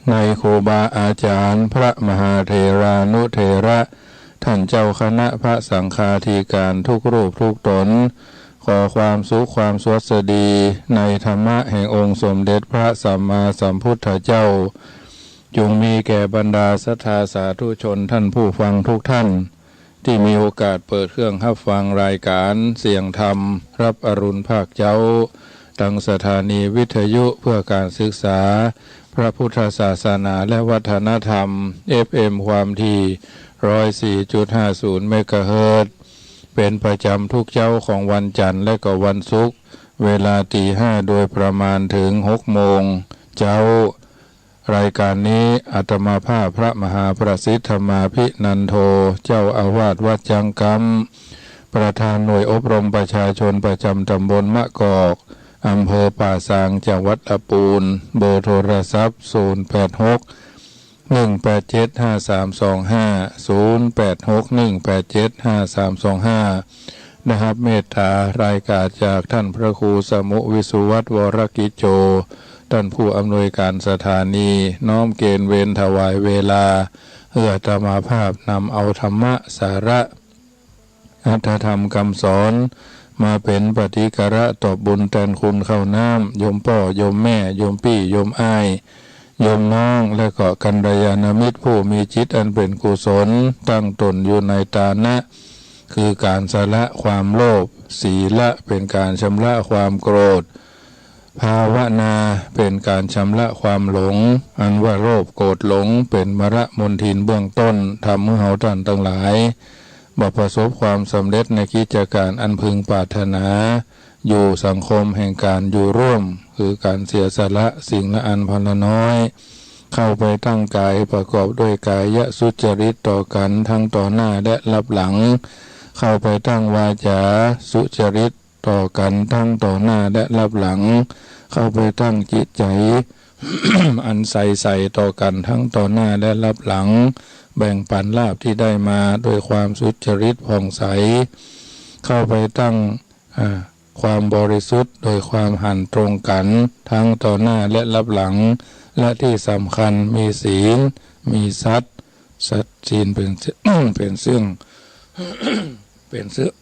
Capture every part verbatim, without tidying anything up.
ในครูบาอาจ๋ารย์ พระมหาเถรานุเถระ ต้านเจ้าคณะพระสังฆาธิการทุกรูปทุกต๋น ขอความสุขความสวัสดีในธรรมะแห่งองค์สมเด็จพระสัมมาสัมพุทธเจ้า จุ่งมีแก่บรรดาศรัทธาสาธุชนต้านผู้ฟังทุกต้าน ตี้มีโอกาสเปิดเครื่องฮับฟังรายก๋านเสียงธรรม ฮับอรุณภาคเจ๊า ตางสถานีวิทยุเพื่อก๋านศึกษาพระพุทธศาสนาและวัฒนธรรม เอฟเอ็ม ความถี่ ร้อยสี่จุดห้าศูนย์ เมกะเฮิรตซ์ เป๋นประจ๋ำทุกเจ๊าของวันจั๋นทร์และก็วันศุกร์ เวลาตีห้าโดยประมาณเถิงหกโมงเจ๊า รายก๋านนี้อาตมาภาพพระมหาประสิทธิ์ธรรมาภินันโท เจ้าอาวาสวัดจังกำ ประธานหน่วยอบรมประชาชนประจ๋ำต๋ำบลมะกอก อำเภอป่าซาง จังหวัดละปูน เบอร์โทรศัพท์ ศูนย์แปดหก หนึ่งแปดเจ็ด ห้าสามสองห้า ศูนย์แปดหก หนึ่งแปดเจ็ด ห้าสามสองห้า ได้ฮับเมตตารายก๋านจากต้านพระครูสมุห์ วิสุวัฒน์ วรกิจโจ ต้านผู้อำนวยก๋านสถานี น้อมเกณฑ์เวรถวายเวลา เพื่ออาตมาภาพนำเอาธรรมะสาระ อรรถธรรมกำสอน มาเป๋นปฏิการะตอบบุญแตนคุณข้าวน้ำ โยมป้อ โยมแม่ โยมปี้ โยมอ้าย โยมน้อง และก็กัลยาณมิตรผู้มีจิตอันเป๋นกุศล ตั้งต๋นอยู่ในตานะ คือก๋านสละความโลภ ศีละเป๋นก๋านชำระความโกรธ ภาวนาเป๋นก๋านชำระความหลง อันว่าโลภโกรธหลงเป๋นมลมลทินเบื้องต้น ทำหื้อเฮาต้านตังหลาย บ่ประสบความสำเร็จในกิจก๋านอันพึงปรารถนา อยู่สังคมแห่งก๋านอยู่ร่วม คือก๋านเสียสละสิ่งละอันพอละน้อย เข้าไปตั้งก๋ายประกอบด้วยก๋ายสุจริตต่อกั๋นทั้งต่อหน้าและลับหลัง เข้าไปตั้งวาจาสุจริตต่อกั๋นทั้งต่อหน้าและลับหลัง เข้าไปตั้งจิตใจ๋ อันใสใสต่อกั๋นทั้งต่อหน้าและลับหลัง แบ่งปันลาภที่ได้มาด้วยความสุจริตผ่องใส เข้าไปตั้ง อ่า ความบริสุทธิ์โดยความหันตรงกั๋นทั้งต่อหน้าและลับหลัง และที่สำคัญมีศีล มีสัตย์ สัตย์ศีลเป๋น เป๋นเซื่อง เป๋นเซื่อง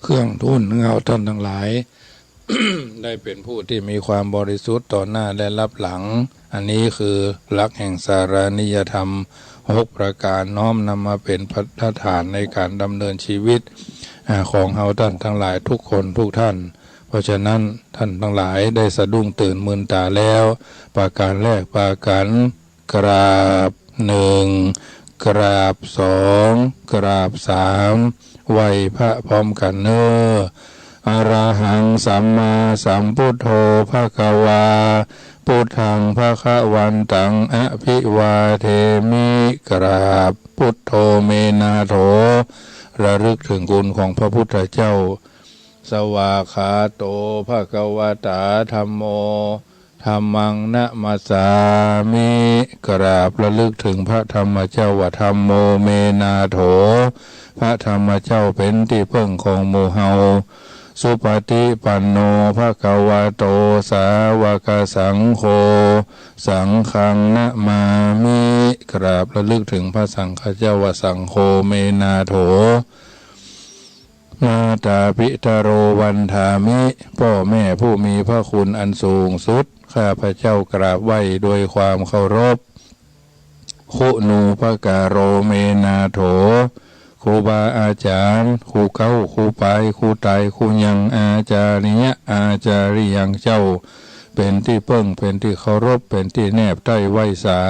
เครื่องหนุนหื้อเฮาต้านตังหลาย ได้เป๋นผู้ที่มีความบริสุทธิ์ต่อหน้าและลับหลัง อันนี้คือหลักแห่งสารานิยธรรมหกประก๋าน น้อมนำมาเป๋นพาหะในก๋านดำเนินชีวิต อ่า ของเฮาต้านตังหลายทุกคนทุกต้าน เพราะฉะนั้นต้านตังหลายได้สะดุ้งตื่นมืนต๋าแล้ว ประก๋านแรกปากั๋น กราบหนึ่ง กราบสอง กราบสาม ไหว้พระพร้อมกั๋นเน่อ อะระหังสัมมาสัมพุทโธภะคะวา พุทธังภะคะวันตังอะภิวาเทมิ กราบ พุทโธเมนาโถ ระลึกเถิงคุณของพระพุทธเจ้า สวากขาโตภะคะวะตาธัมโม ธัมมังนะมัสสามิ กราบระลึกเถิงพระธัมมะเจ้าว่าธัมโมเมนาโถ พระธัมมะเจ้าเป๋นตี้เปิ้งของหมู่เฮา สุปะติปันโนภะคะวะโต สาวะกะสังโฆ สังฆังนะมามิ กราบระลึกเถิงพระสังฆะเจ้าว่าสังโฆเมนาโถ มาตาปิตะโรวันทามิ ป้อแม่ผู้มีพระคุณอันสูงสุด ข้าพเจ้ากราบไหว้ด้วยความเคารพ คุณูปการโรเมนาโถ ครูบาอาจ๋ารย์ ครูเก๊า ครูปาย ครูต๋าย ครูยัง อาจาริยะ อาจาริยังเจ้า เป๋นตี้เปิ้ง เป๋นตี้เคารพ เป๋นตี้แนบใต้ไหว้สา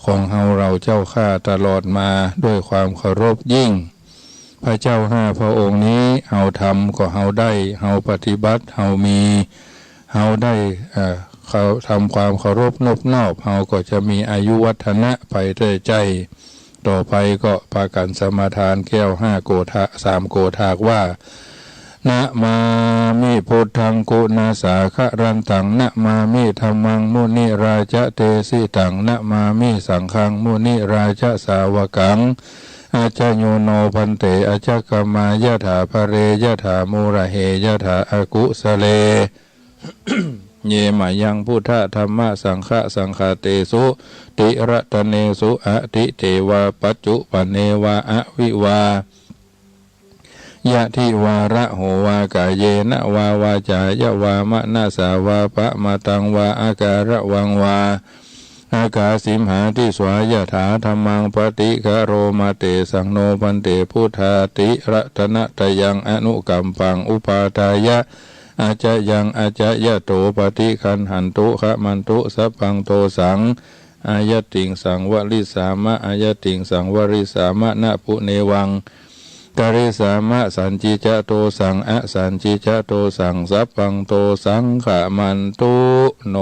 ของเฮาเหล่าเจ้าข้าตลอดมา ด้วยความเคารพยิ่ง พระเจ้าห้าพระองค์นี้ เฮาทำก็เฮาได้ เฮาปฏิบัติ เฮามี เฮาได้ เอ่อ เขาทำความเคารพนบนอบ เฮาก็จะมีอายุวัฒนะไปได้ใจ้ ต่อไปก็ปากั๋นสมาทานแก้วห้าโกฏะ สามโกฏากว่า นะมามิพุทธังกุณาสาคะรันตัง นะมามิธัมมังมุนิราจะเตสิตัง นะมามิสังฆังมุนิราจะสาวกัง อัจจโยโนภันเต อัจจคมายะถาภะเร ยะถามูระเห ยะถาอากุสะเล เย มะยัง พุทธะ ธัมมะ สังฆะ สังฆะเตสุ ติ รัตเนสุ อทิ เตวา ปัจจุปันเนวา อวิวา ยะ ทิวา ระโหวา กาเยนะวา วาจายะวา มะนะสาวา ปะมะตังวา อาการะวังวา อาคาสิมหา ติสา ยะถา ธัมมัง ปะติคะโร มะเตสัง โน ภันเต พุทธา ติ รัตนะตะยัง อนุกัมปัง อุปาทายะ อาจยัง อาจยะโต ปะติคันหันตุ ขะมันตุ สัพพัง โตสัง อายะติง สังวะริสามะ อายะติง สังวะริสามะ นะปุเนวัง กะริสามะ สันจิจะโตสัง อสันจิจะโตสัง สัพพัง โตสัง ขะมันตุ โน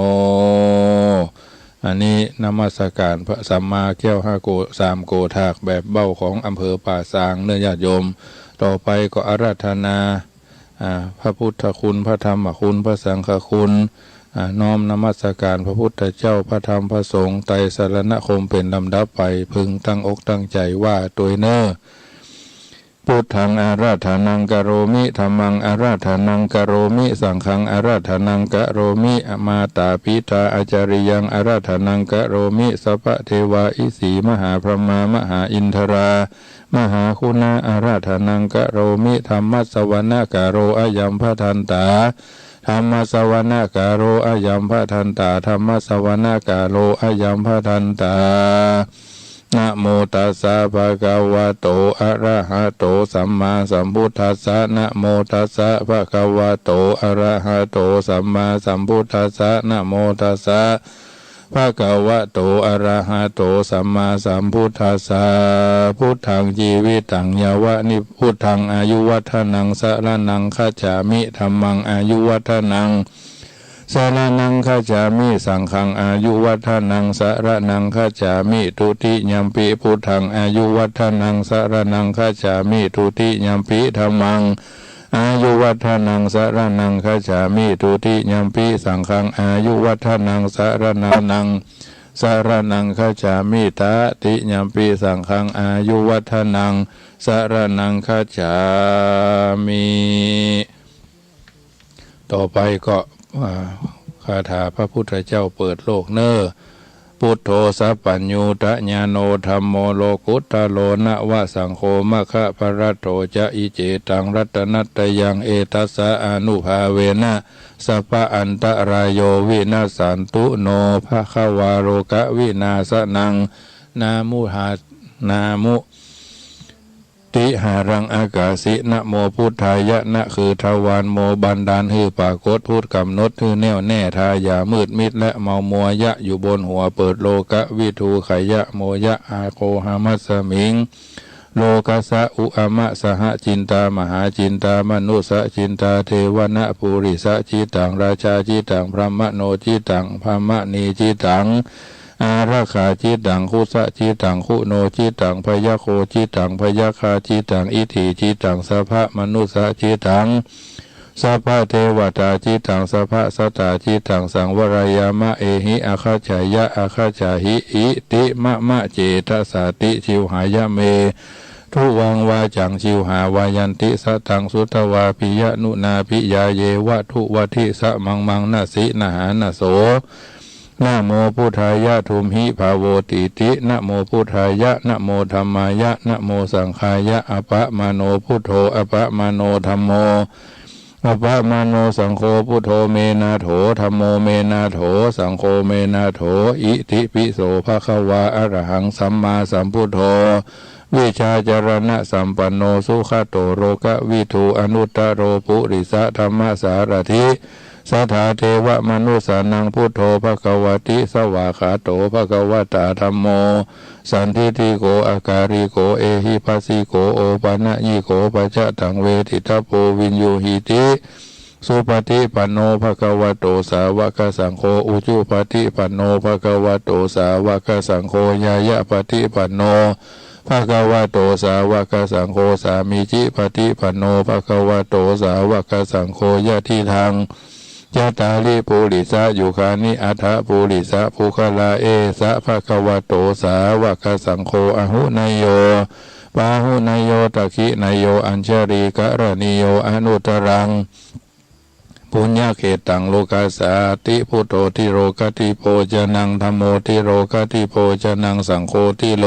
อันนี้นมัสการพระสัมมาแก้วห้าโก สามโกธากแบบเบ้าของอำเภอป่าซางเน้อญาติโยม ต่อไปก็อาราธนา อ่า พระพุทธคุณ พระธรรมคุณ พระสังฆคุณ อ่า น้อมนมัสการพระพุทธเจ้า พระธรรม พระสงฆ์ ไตรสรณคมน์เป๋นลำดับไป พึงตั้งอกตั้งใจ๋ว่าตวยเน้อ พุทธัง อาราธนัง กะโรมิ ธัมมัง อาราธนัง กะโรมิ สังฆัง อาราธนัง กะโรมิ มาตา ปิตา อาจาริยัง อาราธนัง กะโรมิ สัพพะเทวา อิสี มหาพรหมา มหาอินทรา มหาคุณา อาราธนัง กะโรมิ ธัมมัสสวนะกาโล อะยัมภะทันตา ธัมมัสสวนะกาโล อะยัมภะทันตา ธัมมัสสวนะกาโล อะยัมภะทันตา นะโมตัสสะ ภะคะวะโต อะระหะโต สัมมาสัมพุทธัสสะ นะโมตัสสะ ภะคะวะโต อะระหะโต สัมมาสัมพุทธัสสะ นะโมตัสสะ ภะคะวะโต อะระหะโต สัมมาสัมพุทธัสสะ พุทธัง จีวิตัง ยาวะนิ พุทธัง อายุวัฑฒนัง สะระณัง คัจฉามิ ธัมมัง อายุวัฑฒนัง สะระณัง คัจฉามิ สังฆัง อายุวัฑฒนัง สะระณัง คัจฉามิ ทุติยัมปิ พุทธัง อายุวัฑฒนัง สะระณัง คัจฉามิ ทุติยัมปิ ธัมมัง อายุวัฑฒนัง สะระณัง คัจฉามิ ทุติยัมปิ สังฆัง อายุวัฑฒนัง สะระณัง สะระณัง คัจฉามิ ตติยัมปิ สังฆัง อายุวัฑฒนัง สะระณัง คัจฉามิ ต่อไปก็ อ่า คาถาพระพุทธเจ้าเปิดโลกเน้อ พุทโธ สัพพัญญูตญาโณ ธัมโม โลกุตตะโร นวสังโฆ มัคคะพะรัตโตจะ อิเจตัง รัตนะตะยัง เอตัสสะ อานุภาเวนะ สัพพะอันตะราโย วินัสสันตุ โน ภะคะวา โลกะวินาสะนัง นามุหา นามุ ติหารัง อากาสิ นะโมพุทธายะ นะคือทวาร โมบันดาลหื้อปรากฏ พุทธก๋ำหนดหื้อแน่วแน่ ทาอย่ามืดมิดและเมามัว ยะอยู่บนหัว เปิด โลกะวิทูขยะ โมยะ อาโกหะมัสสะมิง โลกัสสะ อุอะมะสหะ จินตา มหาจินตา มนุสสะจินตา เทวะนะปุริสะจิตัง ราชาจิตัง พรหมโนจิตัง พรหมณีจิตัง อารักขาจิตัง คุสะจิตัง คุโนจิตัง พยัคโฆจิตัง พยัคฆาจิตัง อิทธิจิตัง สัพพะมนุสสะจิตัง สัพพะเทวตาจิตัง สัพพะสัตตาจิตัง สังวะรายามะ เอหิ อะคัจฉายะ อะคัจฉาหิ อิติมะมะเจตสาติ ชิวหายะเม ทุวังวาจัง ชิวหาวายันติ สะตังสุตวา ปิยะนุนา ปิยาเยวะ ทุวะทิ สะมัง มังนะสิ นะหานะโส นะโมพุทธายะ ทุมหิ ภาโวตีติ นะโมพุทธายะ นะโมธัมมายะ นะโมสังฆายะ อะปะมาโณพุทโธ อะปะมาโณธัมโม อะปะมาโณสังโฆ พุทโธเมนาโถ ธัมโมเมนาโถ สังโฆเมนาโถ อิติปิโสภะคะวา อะระหังสัมมาสัมพุทโธ วิชชาจารณะสัมปันโน สุขะโต โลกะวิทู อนุตตะโร ปุริสะธัมมะสารถิ สัทธาเทวะมนุสสานัง พุทโธภะคะวะติ สวากขาโตภะคะวะตา ธัมโม สันทิฏฐิโก อะกาลิโก เอหิปัสสิโก โอปะนะยิโก ปัจจะตัง เวทิตะโพ วินยูหิติ สุปะฏิปันโน ภะคะวะโต สาวะกะสังโฆ อุจุปะฏิปันโน ภะคะวะโต สาวะกะสังโฆ ญาญะปะฏิปันโน ภะคะวะโต สาวะกะสังโฆ สามีจิปะฏิปันโน ภะคะวะโต สาวะกะสังโฆ ยะทิทัง จัตตาริ ปุริสะยุคานิ อัฏฐะ ปุริสะปุคคลา เอสะ ภะคะวะโต สาวะกะสังโฆ อาหุเนยโย ปาหุเนยโย ทักขิเนยโย อัญชลีกะรณีโย อนุตตรัง puññakkhettaṃ lokassa ti. Buddho ติโรคติโภชนัง dhammo ติโรคติโภชนัง saṅgho ติโร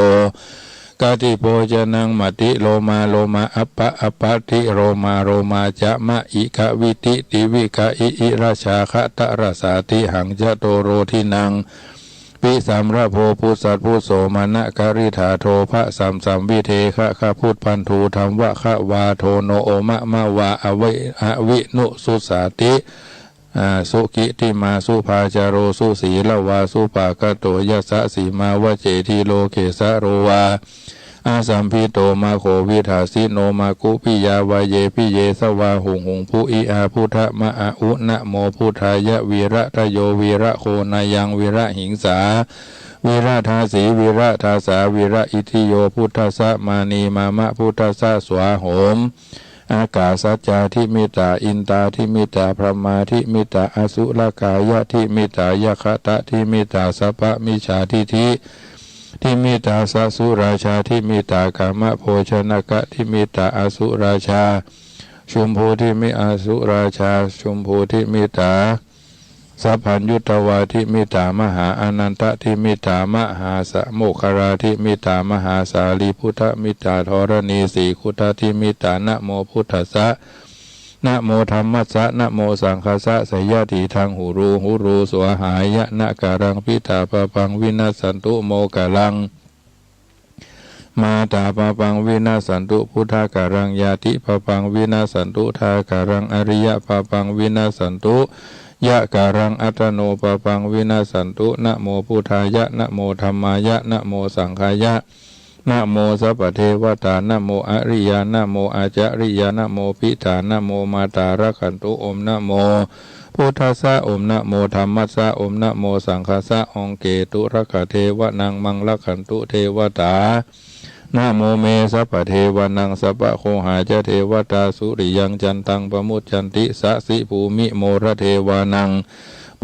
คติโภชนัง matilomo lomo appa appa ti, lomā lomā ca ma i ka vi ti ti vi ka i i ra jā kha ta ra sā ti haṃ ca to ro dhi naṃ pi sam ra bho pu sat pu so ma na ka ri dhā do bha sam sam vi de gha ga bhut ban dhu dham va gha vā do no o ma ma vā a vi a vi nu su sā ti. อา สุกิตติมา สุภาจาโร สุศีลวา สุปากัตโต ยะสะสีมา วะเจ ดีโล เกสะโร วา อสัมภิโต มาโข วิทัสสิโน มากุปิยา วา เยปิ เยสะวา หุง หุง ภุ อิ อา พุทธะ มะ อะ อุ นะโม พุทธายะ วีระทะโย วีระโค นายัง วีระหิงสา วีระทาสี วีระทาสา วีระอิทธิโย พุทธัสสะ มานี มามะ พุทธัสสะ สวาโหม อากาสัจจาธิมิตา อินตาธิมิตา พรหมาธิมิตา อสุรกายาธิมิตา ยักขะตาธิมิตา สัพพะมิจฉาทิฏฐิธิมิตา สะสุราชาธิมิตา กามะโภชนกะธิมิตา อสุราชา ชุมพูธิมิ อสุราชา ชุมพูธิมิตา สัพพัญญุตวาทิมิตา มหาอานันตทิมิตา มหาสโมคคลาทิมิตา มหาสารีพุทธมิตา ธรณีสีคุทธทิมิตา นะโมพุทธัสสะ นะโมธัมมัสสะ นะโมสังคัสสะ สยะถีทัง หุรู หุรู สวาหายะ นะกะรัง พิตาปาปัง วินัสสันตุ โมคะรัง มาตาปาปัง วินัสสันตุ พุทธะกะรัง ญาติปาปัง วินัสสันตุ ทากะรัง อริยะปาปัง วินัสสันตุ ยะกะรัง อัตตโนปาปัง วินัสสันตุ นะโมพุทธายะ นะโมธัมมายะ นะโมสังฆายะ นะโมสัพพะเทวะตา นะโมอริยา นะโมอาจาริยา นะโมปิตา นะโมมาตา รักขันตุ โอม นะโม พุทธัสสะ โอม นะโมธัมมัสสะ โอม นะโมสังคัสสะ องเกตุ รักขะเทวะนัง มัง รักขันตุ เทวะตา นะโมเม สัพพะเทวะนัง สัพพะโคหาจะ เทวะตา สุริยัง จันตัง ปะมุจจันติ สะสิ ภูมิ โมระเทวานัง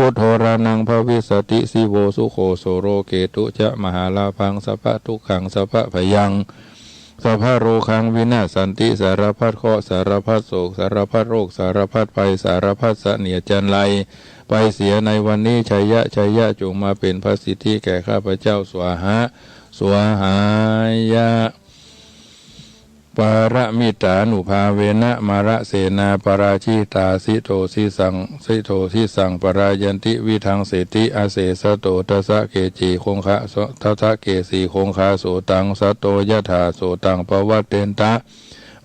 ปุโทรานัง ภะวิสสะติ สิโว สุโข โสโร เกตุ จะ มหาลาภัง สัพพะทุกขัง สัพพะภยัง สัพพะโรคัง วินัสสันติ สารพัดเคราะห์ สารพัดโศก สารพัดโรค สารพัดภัย สารพัดเสนียดจัญไร ไปเสียในวันนี้ ชัยยะ ชัยยะ จงมาเป็นพระสิทธิแก่ข้าพเจ้า สวาหา สวาหายะ ปะระมิตานุภาเวนะ มาระเสนา ปะราจิตา สิโต สิสัง สิโต สิสัง ปะรายันติ วิทังเสติ อเสสะโต ทัสสะ เกจิ คงคา ทัสสะ เกสี คงคา โสตัง สัตโต ยะถา โสตัง ปะวัตเตนตะ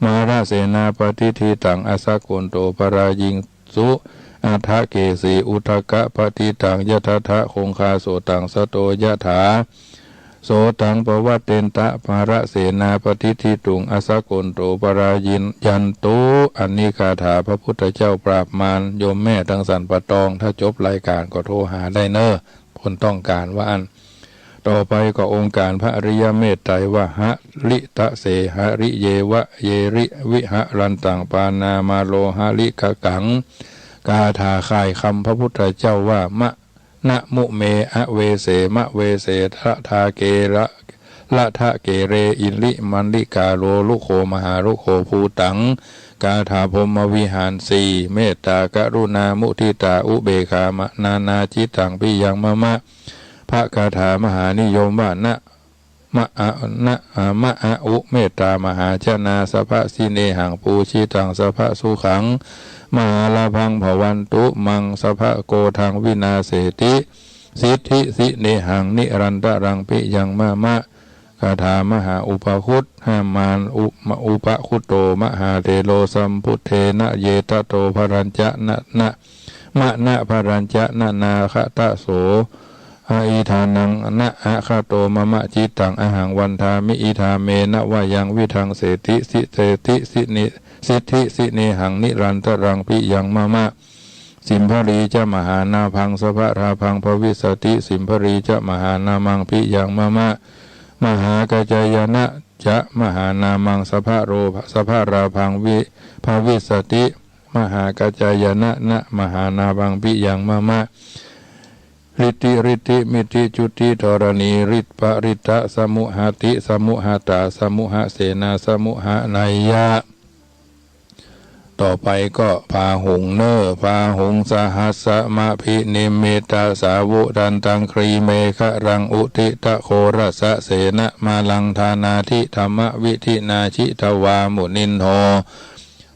มาระเสนา ปะทิฏฐิตัง อัสสะกุณโต ปะรายิงสุ อัฏฐะ เกสี อุทกะ ปะทิฏฐัง ยะทัฏฐะ คงคา โสตัง สัตโต ยะถา โสตัง ปะวัตเตนตะ มาระเสนา ปะทิฏฐิตุง อัสสะกุณโต ปะรายิน ยันตุ อันนี้คาถาพระพุทธเจ้าปราบมาร โยมแม่ตังสันป่าตอง ถ้าจบรายการก็โทรหาได้เน่อ คนต้องการว่าอั้น ต่อไปก็องค์การพระอริยเมตไตรว่า หะริตะเสหะริเยวะเยริวิหะรันตัง ปานามาโลหะริกะกัง คาถาข่ายคำพระพุทธเจ้าว่า มะ นะมุเม อเวเส มะเวเส ละทาเกระ ละทะเกเร อิริมัลลิกาโลลุโข มหาลุโข ภูตัง คาถาพรหมวิหารสี่ เมตตา กรุณา มุทิตา อุเบกขา มะ นานาจิตตัง ปิยังมะมะ พระคาถามหานิยมว่า นะ มะอะ นะ อะ มะอะอุ เมตตามหาชนา สัพพะสิเนหัง ปูชิตัง สัพพะสุขัง มหาลาภัง ภะวันตุ มัง สัพพะโกธัง วินาเสติ สิทธิสิเนหัง นิรันตะรัง ปิยังมะมะ คาถามหาอุปคุต ห้ามมาร อุ อุปคุตโต มหาเถโร สัมพุทเทนะ เยตะโต ภะรัญจะ นะ นะ มะนะ ภะรัญจะ นะ นาคะตะโส อะอิทานัง นะ อะคะโต มะมะ จิตตัง อะหัง วันทามิ อิทาเม นะ วะยัง วิทังเสติ สิเตติ สินิ สิทธิ สิเนหัง นิรันตะรัง ปิยังมะมะ สิมภะรี จะ มหานาภัง สัพพะราภัง ภะวิสสะติ สิมภะรี จะ มหานามัง ปิยังมะมะ มหากัจจายนะ จะ มหานามัง สัพพะโร สัพพะราภัง วิ ภะวิสสะติ มหากัจจายนะ นะ มหานามัง ปิยังมะมะ ฤทธิ ฤทธิ มิติ จุติ ธรณี ฤทธิ ปะริตตะ สมุหะติ สมุหะตา สมุหะเสนา สมุหะไนยะ ต่อไปก็พาหุงเน่อ พาหุง สหัสสะมะภินิมมิตะสาวุธันตัง กรีเมขะรัง อุทธิตะโครัสสะเสนะมะลัง ทานาธิธรรมวิธินา จิตวามุนินโท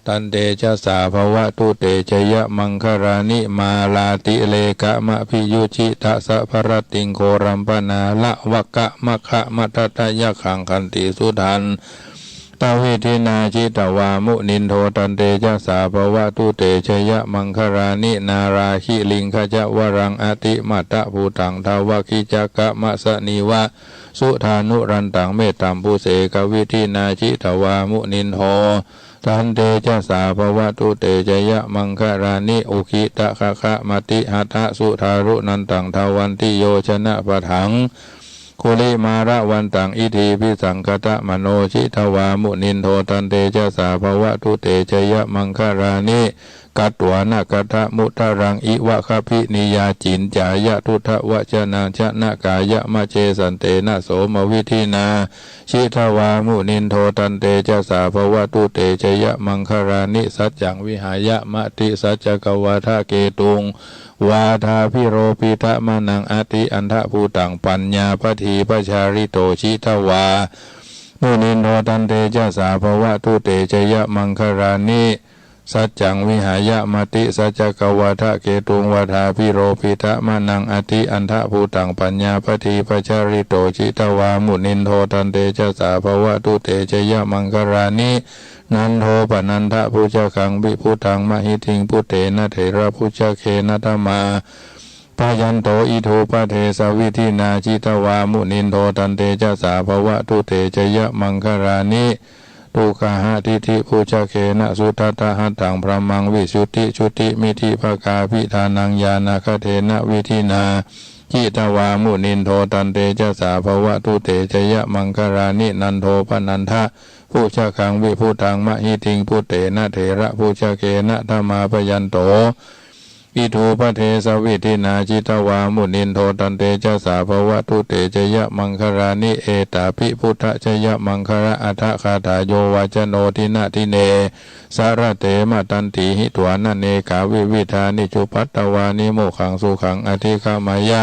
ตันเตจะสสา ภะวะตุเต จะยะมังคะลานิ มาลาติเลกะมะภิยุจิตะสะพะรัตติง โครัมปะนาละวะกะมะคะมะทัตตะยักขัง ขันติสุทัน ตวิธินา จิตวามุนินโท ตันเตจะสสา ภะวะตุเต จะยะมังคะลานิ นาลาคิลิงคะจะวะรัง อติมัตตะภูตัง ทวะคิจักกะมะสะนีวะ สุธานุรันตัง เมตตัมปุเสกวิธินา จิตวามุนินโท ตันเตจะสสา ภะวะตุเต จะยะมังคะลานิ อุคิตะคะคะมะติหะทะ สุทารุนันตัง ทะวันติโยชนะปะถัง กุลิมาละวันตัง อิทธิภิสังคะตะมะโน จิตวามุนินโท ตันเตจะสสา ภะวะตุเต จะยะมังคะลานิ กัตวานะกัตถะมุตตะรัง อิวะคะภินิยา จินจายะทุตถะวะจะนัง จะนะกายะมะเจสันเตนะ โสมะวิธินา จิตวามุนินโท ตันเตจะสสา ภะวะตุเต จะยะมังคะลานิ สัจจังวิหายะมะติสัจจะกวาทะเกตุง วาทาภิโรปิตะมะนัง อติอันทะภูตัง ปัญญาปะทีปะชาลิโต จิตวามุนินโท ตันเตจะสสา ภะวะตุเต จะยะมังคะลานิ สัจจังวิหายะมะติสัจจะกวาทะเกตุง วาทาภิโรปิตะมะนัง อติอันทะภูตัง ปัญญาปะทีปะชาลิโต จิตวามุนินโท ตันเตจะสสา ภะวะตุเต จะยะมังคะลานิ นันโทปะนันทะพุชฌะคัง วิพุตตังมะหิติง ปุตเตนะเถระพุชฌะเกนะทะมาปะยันโต อิทธุปะเทสะวิธินา จิตวามุนินโท ตันเตจะสสา ภะวะตุเต จะยะมังคะลานิ ทุกขะหะทิฏฐิพุชฌะเกนะ สุทัตตะหัตถัง พรหมังวิสุทธิจุติมิทธิภะกาภิฏฐานัง ญาณะคะเทนะวิธินา จิตวามุนินโท ตันเตจะสสา ภะวะตุเต จะยะมังคะลานิ นันโทปะนันทะพุชฌะคัง วิพุตตังมะหิติง ปุตเตนะเถระพุชฌะเกนะทะมาปะยันโต อิทธุปะเทสะวิธินา จิตวามุนินโท ตันเตจะสสา ภะวะตุเต จะยะมังคะลานิ เอตาปิ พุทธะจะยะมังคะละอะถะคาถา โยวาจะโน ทินะทิเน สะระเต มะตันติ หิตวานะเนกาวิวิธานิ จุปัตตวานิ โมกขังสุขัง อะธิกะมะยะ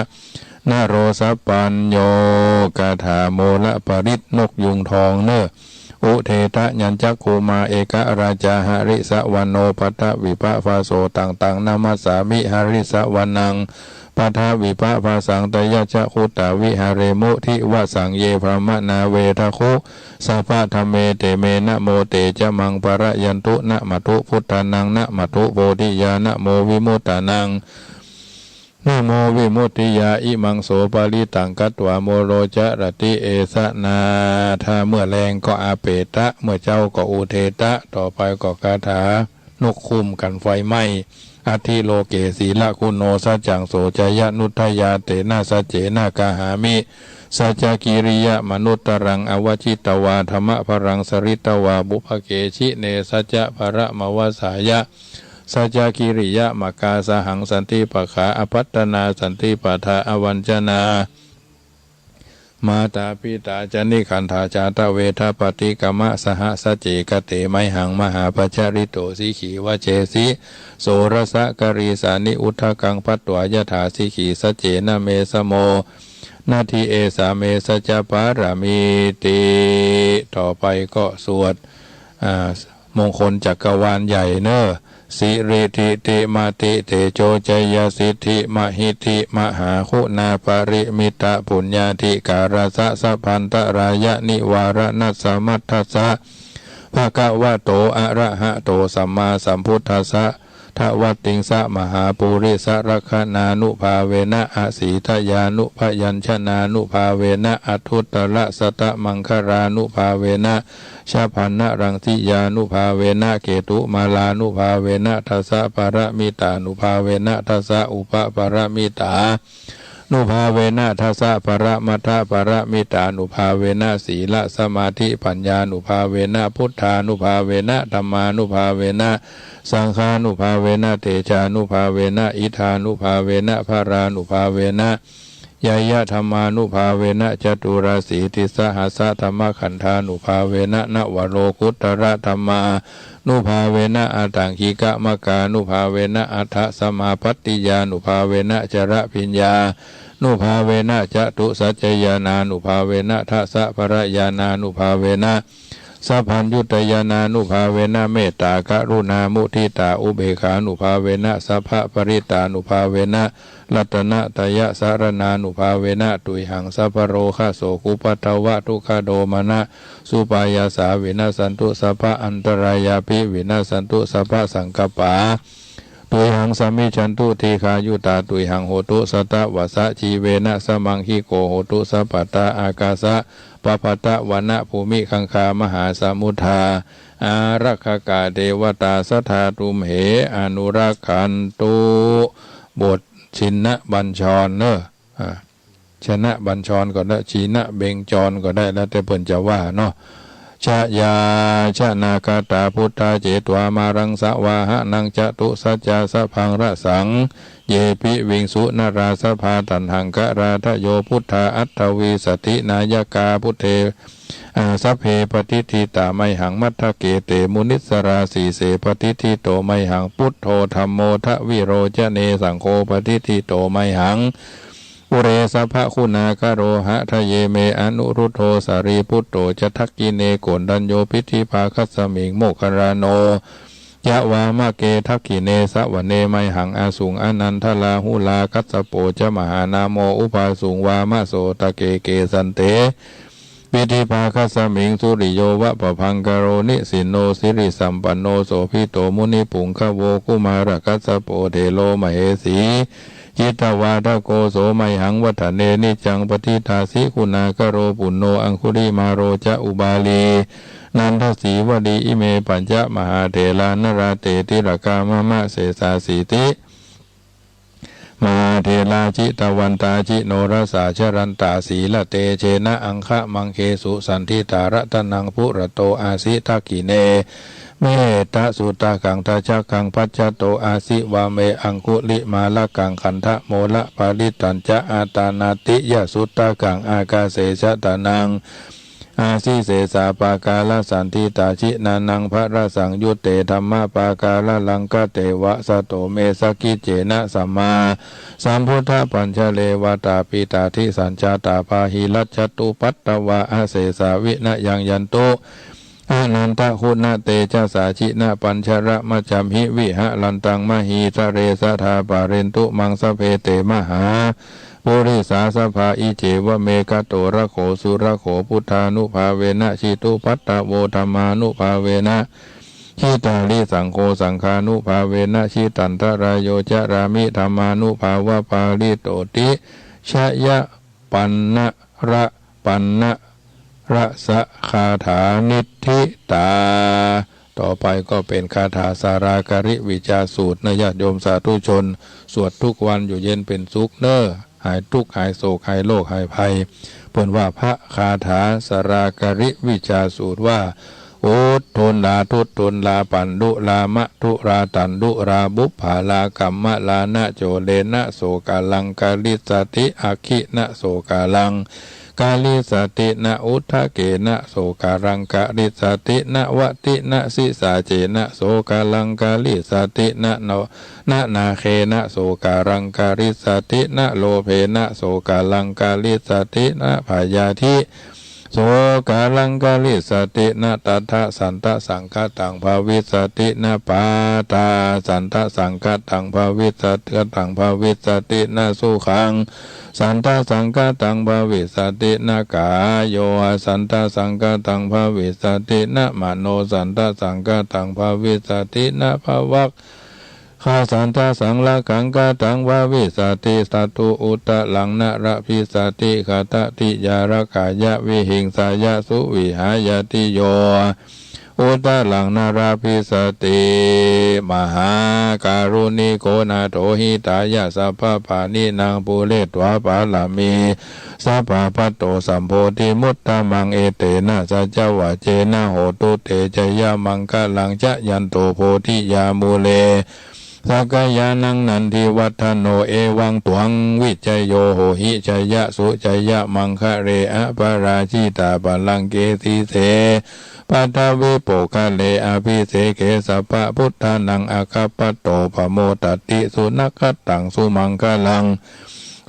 นโร สัพพัญโญ คาถาโมละปริตร นกยูงทองเน่อ อุเททะ ยัญจักขุมา เอกะราชา หะริสะวะโน ปะทะวิปะภาโส ตัง ตัง นะมัสสามิ หะริสะวะนัง ปะทะวิปะภาสัง ตะยัจจะคุตตา วิหะเรมุ ทิวะสัง เย พรามะนา เวทะคุ สะพะทะเม เต เม นะโม เต จะมัง ปะระยันตุ นะมะตุ พุทธานัง นะมะตุ โพธิยา นะโม วิมุตตานัง นะโม วิมุตติยา อิมัง โส ปะริตตัง กัตวา โมโร จะระติ เอสะ นาถา เมื่อแลงก็อาเปตะ เมื่อเจ๊าก็อุเททะ ต่อไปก็คาถานกคุ้มกันไฟไหม้ อัตถิโลเก สีละกุโณ สัจจัง โส จายะนุทยา เตนะ สัจเจนะ กะหามิ สัจจะกิริยะมะนุตตะรัง อวะจิตตะวา ธะมะพะลัง สะริตตะวา ปุพพะเก ชิเน สัจจะพะละมะวะสายะ สัจจะกิริยะมะกาสะหัง สันติปะขา อะปัตตะนา สันติปะทา อะวัญชนา มาตาปิตาจะนิขันธา จาตะเวทะปะติกะมะ สะหะ สัจเจ กะเต ไมหัง มหาปะชะริโต สิขีวะเจสิ โสรสะ กะรีสานิ อุทะกัง พัตวา ยะถา สิขี สัจเจนะ เม สะโม นะทธิ เอสา เม สัจจะปะระมีติ ต่อไปก็สวด อ่า มงคลจักรวาลใหญ่เน่อ สิริทิติมติเตโจจะยสิทธิมหิทธิมหาคุณาปะริมิตตะปุญญาธิการะสะ สัพพันตะรายะนิวาระณัสสะ มัทธัสสะ ภะคะวะโต อะระหะโต สัมมาสัมพุทธัสสะ ทะวัตติงสะ มหาปุริสะลักขณานุภาเวนะ อสีทะยานุพยัญชนานุภาเวนะ อัทธุตตะละสะตะมังคะลานุภาเวนะ ชะพันนะรังสิยานุภาเวนะ เกตุมาลานุภาเวนะ ทะสะปะระมิตานุภาเวนะ ทะสะอุปะปะระมิตานุภาเวนะ ทะสะปะระมัทธะปะระมิตานุภาเวนะ สีละสมาธิปัญญานุภาเวนะ พุทธานุภาเวนะ ธัมมานุภาเวนะ สังฆานุภาเวนะ เตจานุภาเวนะ อิทธานุภาเวนะ พะลานุภาเวนะ ญะญะธัมมานุภาเวนะ จตุราสีติสะหัสสะธัมมะขันธานุภาเวนะ นะวะโลกุตตะระธัมมา นุภาเวนะ อัตถังคิกมรรคานุภาเวนะ อัฏฐสมาปัตติญาณุภาเวนะ จรภิญญานุภาเวนะ จตุสัจจญาณานุภาเวนะ ทศพลญาณานุภาเวนะ สัพพัญญุตญาณานุภาเวนะ เมตตากรุณามุทิตาอุเบกขานุภาเวนะ สัพพปริตตานุภาเวนะ รัตนตรยสรณานุภาเวนะ ตุยหัง สัพพโรคโสกุปัทวะทุกขโดมนะสุปายาสา วินัสสันตุ สัพพะอันตรายาปิ วินัสสันตุ สัพพะสังกัปปา ตุยหัง สมิจฉันตุ ทีฆายุตา ตุยหัง โหตุ สัตวัสสะ จีเวนะ สมังคิโก โหตุ สัพพะตา อากาสะ ปะพะตะ วะนะ ภูมิคังคา มหาสมุทธา อารักขกา เทวตา สัทธา ตุมเห อนุรักขันตุ บทชินบัญชรเนอะ อ่า ชนบัญชรก็ได้ ชินเบญจรก็ได้ แล้วแต่เปิ้นจะว่าเนาะ ชยาชนาคตาพุทธา เจत्वा मारां सवाहनां चतुसहस्रसभं रसां। ये पि विंशो नरासभा तद्दहं करादयो बुद्धा अट्ठाविंशति नायका बुद्धे, आ, सभे पददिठिता मह्यं मत्तके ते मुनीश्वरा। शीर्षे पददिठितो मह्यं बुद्धो धम्मो द्विरोचने संघो पददिठितो मह्यं उरे सभगुणाकरो। हृदये मे अनुरुद्धो सारिपुत्रो च दाक्षिणे कोण्डन्यो पिठ्ठिभागस्मिं मोक्खलानो च वामके। दक्षिणे सवने मह्यं असितं आनन्दालंकृतो कच्छपो च महानामो उभयसुं वामसंस्तके। केसन्ते पिठ्ठिभागस्मिं सूरियो वा पभांकरो निशीथो सिरिसम्पन्नो शोभितो मुनिपुंगवो कुमारकच्छपो थेरो महर्षिः चित्तवध्वजो सो मह्यं वदने नित्यं पठितासि गुणाकरो। पुण्यो अङ्गुलिमालो च उबाली नन्दादीवली इमे पञ्चमहाथेरा नराते तिलका मम। शेषाशीति महाथेरा जितवन्ता जिनोरसा जरन्ता शीलतेजेन अङ्गमङ्गेषु सन्निधिता। रत्नानां पुरतो असि दक्षिणे मेरुसदृशं गजकं पश्चात्तो असि वामे अङ्गुलिमालकं। कन्दमूलपरित्तञ्च आसनत्रिसदृशं आकाशे चन्द्रमानं असि शेषाः परासन्निहिता। जिनानां फलसंयुते धर्मप्राकारालङ्कृते वसतो मे सन्निधत्तेन सम्मासम्बुद्धपञ्जरे। वातापित्तादिसञ्जाता बहिरज्ञातुपद्रवा अशेषा विनयं यान्तु अनन्ताद्भुततेजसा। जिनपञ्जरमध्यं हि विहरन्तं महीतले सदा पालयन्तु मां सर्वे ते महा पुरिसासभा। इत्येवं मे गतो रागो सुरागो बुद्धानुभावेन जितोपद्रवो धम्मानुभावेन जितारिसंगो साङ्घानुभावेन जितान्तरायो च रामो धम्मानुभावपालितोति। जयपञ्जरं पञ्जरं รสคาถานิทธิตา ต่อไปก็เป๋นคาถาสาราการิวิจาสูตรนะ ญาติโยมสาธุชน สวดทุกวันอยู่เย็นเป๋นสุขเน่อ หายตุ๊กข์หายโศกหายโรคหายภัย เปิ้นว่าพระคาถาสาราการิวิจาสูตรว่า อุทธุลลา ทุทธุลลา ปัณฑุลลา มะทุลลา ตัณฑุลลา บุพพาลา กัมมะลา นะโจเลนะ โสกาลัง กริสสติ อักขินะ โสกาลัง กริสสติ นะอุทเกนะ โสกาลัง กริสสติ นะวตินะ สิสาเจนะ โสกาลัง กริสสติ นะโน นะนาเกนะ โสกาลัง กริสสติ นะโลเภนะ โสกาลัง กริสสติ นะพยาธิ โสกาลัง กริสสติ นะตัฏฐะ สันตะสังคตัง ภวิสสติ นะปาทา สันตะสังคตัง ภวิสสติ คตัง ภวิสสติ นะสุขัง สันตะสังคตัง ภวิสสติ นะกาโย อสันตะสังคตัง ภวิสสติ นะมโน สันตะสังคตัง ภวิสสติ นะภวังคะ สันตะสังคตัง คตัง ภวิสสติ สัตถุ อุตตรัง นะลาภิสสติ ขัตติยา รักขายะ วิหิงสายะ สุวิหายะ ติโย อุตตรัง นะลาภิสสติ มหาการุณิโก นาโถ หิตายะ สัพพปาณินัง ปูเรत्वाปารามี สัพพะ ปัตโต สัมโพธิมุตตะมัง เอเตนะ สัจจวาเจนะ โหตุ เต จะยะมังคะลัง จะยันโต โพธิยา มูเล สักยานัง นันทิวัฑฒโน เอวัง ตวัง วิจโย โหหิ จะยะสุ จะยะมังคะเล อะปะราจิตาปะลังเก สีเส ปัทวิปุคคเล อะภิเสเก สัพพะพุทธานัง อะคัปปะโต ปะโมดะติ สุนักขัตตัง สุมังคลัง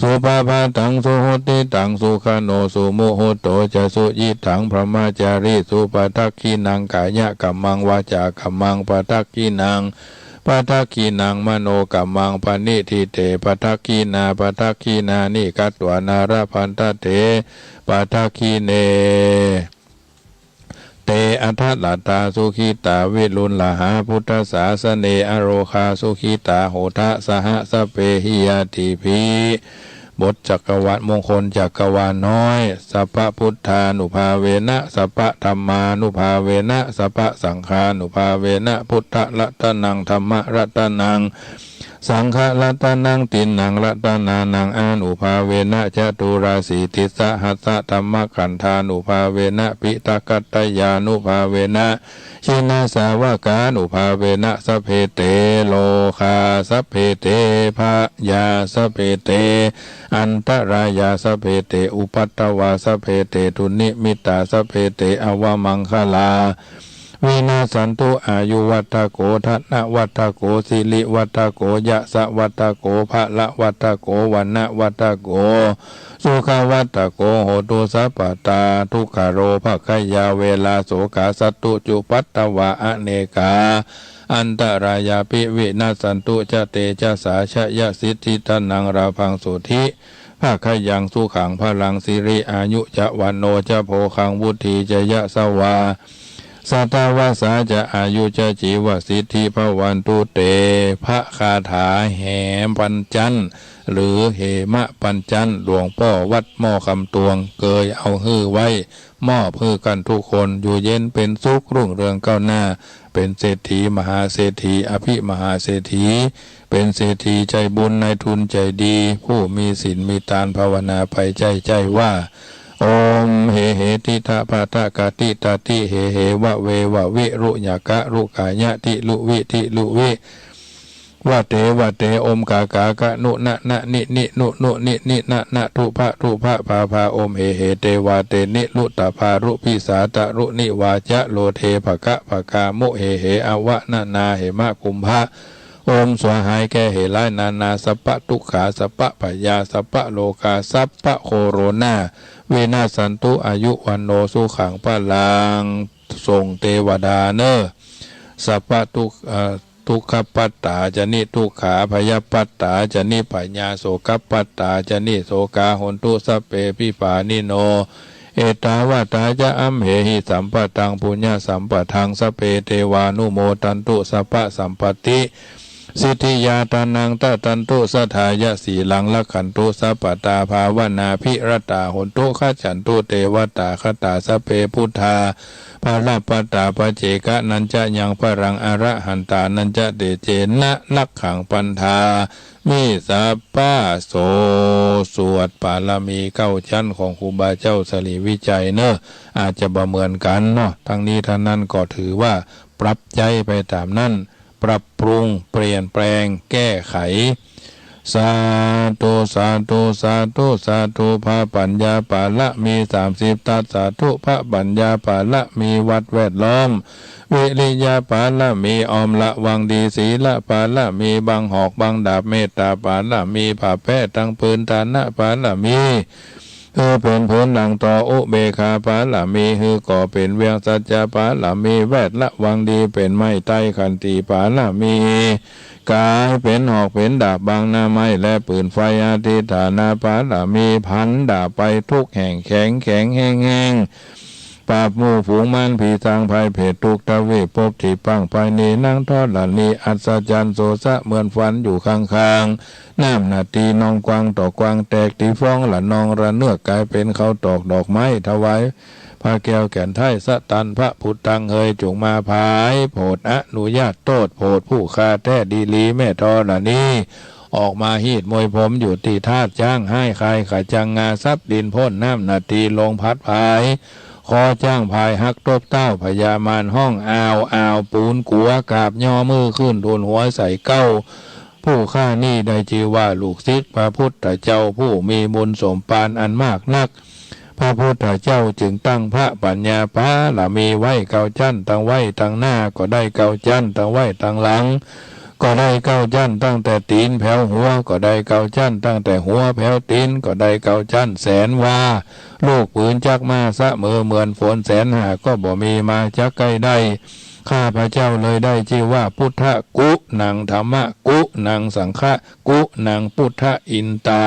สุปะภาตัง สุหุตติตัง สุขะโณ สุมุหุตโต จะ สุยิตถัง บรหมจารีสุ ปะทักขิณัง กายะกัมมัง วาจากัมมัง ปะทักขิณัง ปะทักขิณัง มโนกัมมัง ปะณิทิเต ปะทักขิณา ปะทักขิณานิ กัตวา นารพันทะเต ปะทักขิเณ เต อัทธะละตา สุขิตา วิรุลลาหา พุทธสาสะเณ อะโรคา สุขิตา โหทะ สะหะ สัพเพหิ ญาติภิ บทจักรวาล มงคลจักรวาลน้อย สัพพะพุทธานุภาเวนะ สัพพะธัมมานุภาเวนะ สัพพะสังฆานุภาเวนะ พุทธะรัตนัง ธัมมะรัตนัง สังฆะรัตนัง ติณณังรัตนานัง อานุภาเวนะ จตุราสีติสะหัสสะ ธัมมะขันธานุภาเวนะ ปิตะกัตตะยานุภาเวนะ จินนาสาวกานุภาเวนะ สัพเพเต โรคา สัพเพเต ภะยา สัพเพเต อันตะรายา สัพเพเต อุปัทวา สัพเพเต ดุนนิมิตตา สัพเพเต อวมังคะลา วินัสสันตุ อายุวัฑฒะโข ธนวัฑฒะโข สิริวัฑฒะโข ยะสะวัฑฒะโข พะละวัฑฒะโข วรรณวัฑฒะโข สุขวัฑฒะโข โหตุ สัพพะตา ทุกขะโร ภะคะยา เวลา โสกา สัตตุ จุปัททวา อเนกา อันตะรายาปิ วินัสสันตุ จะ เตจะสา ชะยะสิทธิ ธนัง ลาภัง โสธิ ภะคะยัง สุขัง พะลัง สิริ อายุ จะ วัณโณ จะ โภคัง วุฑฒี จะ ยะสะวา สะตะวะสา จะ อายุ จะ จีวะสิทธิ ภะวันตุ เต พระคาถาแหมปัญจันทร์ หรือเหมปัญจันทร์ หลวงป้อวัดหม้อคำตวง เกยเอาหื้อไว้ มอบหื้อกั๋นทุกคน อยู่เย็นเป๋นสุข รุ่งเรืองก้าวหน้า เป๋นเศรษฐี มหาเศรษฐี อภิมหาเศรษฐี เป๋นเศรษฐีใจ๋บุญ นายทุนใจ๋ดี ผู้มีศีลมีตาน ภาวนาไปใจ้ๆ ว่า โอม เหเห ติทะ พะทะ กะติ ตะติ เหเห วะเว วะวิ รุ ยะกะ รุ กายะ ติ ลุวิ ติลุวิ วะเต วะเต โอม กากา กะนุ นะ นะ นิ นิ นุ นุ นิ นิ นะ นะ ทุพะ ทุพะ พา พา โอม เหเห เตวา เต นิ รุตะ พา รุ พิสา ตะ รุ นิวา จะ โลเท ภะคะ ภะกา มุ เหเห อวะ นะ นา เหมะ กุมภะ โอม สวาหายแก้เหตุร้ายนานา สัพพะทุกขา สัพพะพยา สัพพะโรคา สัพพะโคโรนา วินัสสันตุ อายุ วัณโณ สุขัง พะลัง ส่งเตวดาเน่อ สัพพะทุก เอ่อ ทุกขปัตตา จะ นิทุกขา ภยปัตตา จะ นิพยา โสกปัตตา จะ นิโสกา โหนตุ สัพเพ ปิปานิโน เอตาวะตา จะ อัมเหหิ สัมปะตัง ปุญญะสัมปะทัง สัพเพ เตวานุโมทันตุ สัพพะสัมปะติ สิทธิยา ทานัง ตะดันตุ สะทายะ สีลัง รักขันตุ สัพพะตา ภาวนา ภิระตา โหนตุ ขัจฉันตุ เตวะตา คตา สัพเพ พุทธา ภะระปะตา ปะเจกะนัญจะยัง พะลัง อระหันตานัญจะ เตเจนะ รักขัง ปันธามิ สัพพะโส สวดปารมีเก้าชั้นของครูบาเจ้าสรีวิชัยเน่อ อาจจะบ่เหมือนกั๋นเนาะ ทั้งนี้ทั้งนั้นก็ถือว่าปรับใจ๊ไปต๋ามนั้น ปรับปรุง เปลี่ยนแปลง แก้ไข สาธุ สาธุ สาธุ สาธุ พระปัญญาปารมีสามสิบทัศ สาธุ พระปัญญาปารมีวัดแวดล้อม วิริยะปารมี ออมระวังดี ศีลปารมี บังหอกบังดาบ เมตตาปารมี ผ้าแป๊ตังผืน ทานะปารมี หื้อเป๋นผืนหลังต่อ อุเบกขาปารมี หื้อก่อเป๋นเวียง สัจจะปารมี แวดระวังดีเป๋นไม้ไต้ ขันติปารมี ก๋ายเป๋นหอกเป๋นดาบ บังหน้าไม้และปืนไฟ อธิฏฐานะปารมี ผันดาบไปทุกแห่ง แข็งแข็งแฮงแฮง ปราบหมู่ฝูงมารผีสาง ภัยเผตทุกทวีป ภพตี้ปังไปนี้ นังธรณีอัศจรรย์ โสสะเหมือนฝันอยู่ข้างๆ น้ำหน้าตี้นองกว้างต่อกว้าง แตกตี้ฟองละนองระเนือก ก๋ายเป๋นข้าวตอกดอกไม้ ถวายพระแก้วแก่นไท้ สะตันพระพุทธัง เหยจุ่งมาผายโผด อนุญาตโต้ษโผด ผู้ข้าแต๊ดีหลีแม่ธรณี ออกมาฮีดมวยผมอยู่ตี้ธาตุจ๊าง ฮ้ายคายขะจังงา ซับดินพ่นน้ำหน้าตี้ลงผัดผาย คอจ๊างผายหักตกเต้า พญามารฮ้องอ้าวอ้าว ปูนกั๋วกราบย่อมือขึ้นทูลหัวใส่เกล้า ผู้ข้านี้ได้จื้อว่าลูกศิษย์พระพุทธเจ้า ผู้มีบุญสมภารอันมากนัก พระพุทธเจ้าจึงตั้งพระปัญญาปารมีไว้เก้าจั๊น ตั้งไว้ตังหน้าก็ได้เก้าจั๊น ตั้งไว้ตังหลังก็ได้เก้าจั๊น ตั้งแต่ตี๋นแผวหัวก็ได้เก้าจั๊น ตั้งแต่หัวแผวตี๋นก็ได้เก้าจั๊น แสนวา ลูกปืนจักมาเสมอเหมือนฝนแสนห้าก็บ่มีมาจักใก้ได้ ข้าพเจ้าเลยได้จื้อว่าพุทธกุณัง ธัมมกุณัง สังฆกุณัง พุทธอินตา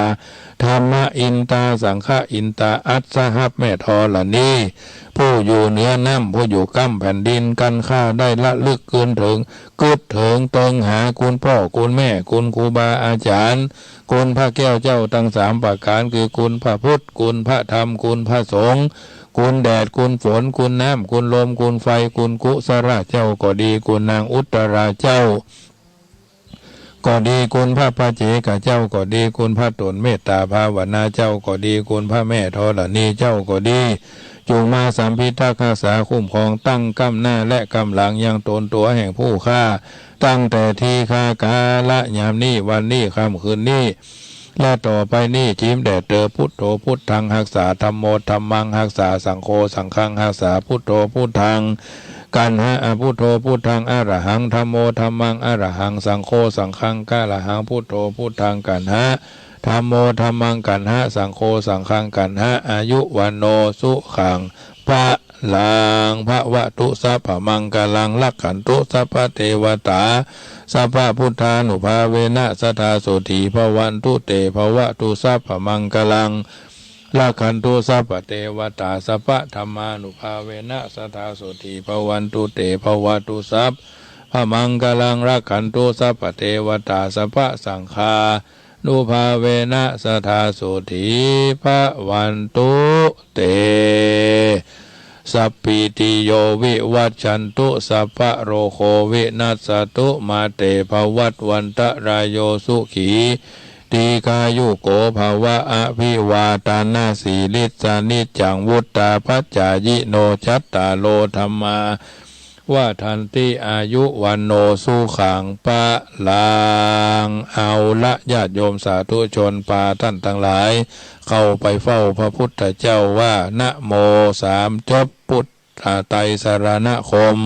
ธัมมอินตา สังฆอินตา อัสสหัสแม่ธรณี ผู้อยู่เหนือน้ำ ผู้อยู่ก้ำแผ่นดิน กันข้าได้ระลึกกึ๊ดเถิง กึ๊ดเถิงเติงหาคุณป้อคุณแม่ คุณครูบาอาจ๋ารย์ คุณพระแก้วเจ้าตังสามประก๋าน คือคุณพระพุทธ คุณพระธรรม คุณพระสงฆ์ คุณแดด คุณฝน คุณน้ำ คุณลม คุณไฟ คุณกุศลเจ้าก็ดี คุณนางอุตตราเจ้าก็ดี คุณพระปัจเจกเจ้าก็ดี คุณพระต๋นเมตตาภาวนาเจ้าก็ดี คุณพระแม่ธรณีเจ้าก็ดี จุ่งมาสัมภิทักษ์ฮักษาคุ้มครอง ตั้งก้ำหน้าและก้ำหลังยังต๋นตั๋วแห่งผู้ข้า ตั้งแต่ทีฆากาละยามนี้ วันนี้ ค่ำคืนนี้ และต่อไปนี้ จิ๋มแด่เตอ พุทโธพุทธังฮักษา ธัมโมธัมมังฮักษา สังโฆสังฆังฮักษา พุทโธพุทธัง กัณหะ อะ พุทโธพุทธัง อะระหัง ธัมโมธัมมัง อะระหัง สังโฆสังฆัง กะระหัง พุทโธพุทธัง กัณหะ ธัมโมธัมมัง กัณหะ สังโฆสังฆัง กัณหะ อายุ วัณโณ สุขัง พะลัง ภะวะตุ สัพพะมังคะลัง รักขันตุ สัพพะเตวะตา สัพพะพุทธานุภาเวนะ สะทา โสฏฐี ภะวันตุ เต ภะวะตุ สัพพะมังคะลัง รักขันตุ สัพพะเตวะตา สัพพะธัมมานุภาเวนะ สะทา โสฏฐี ภะวันตุ เต ภะวะตุ สัพพะมังคะลัง รักขันตุ สัพพะเตวะตา สัพพะสังฆานุภาเวนะ สะทา โสฏฐี ภะวันตุ เต สัพพีติโย วิวัชชันตุ สัพพะโรโค วินัสสะตุ มา เต ภะวัตวันตะราโย สุขี ตีฆายุโก ภะวะ อะภิวาตะนะสีลิสสะ นิจจัง วุฑฒาปัจจายิโน จัตตาโร ธัมมา วัฑฒันติ อายุ วัณโณ สุขัง พะลัง เอาละ ญาติโยมสาธุชน ปาต้านตังหลาย เข้าไปเฝ้าพระพุทธเจ้าว่า นะโม สามจบ พุทธไตรสรณคม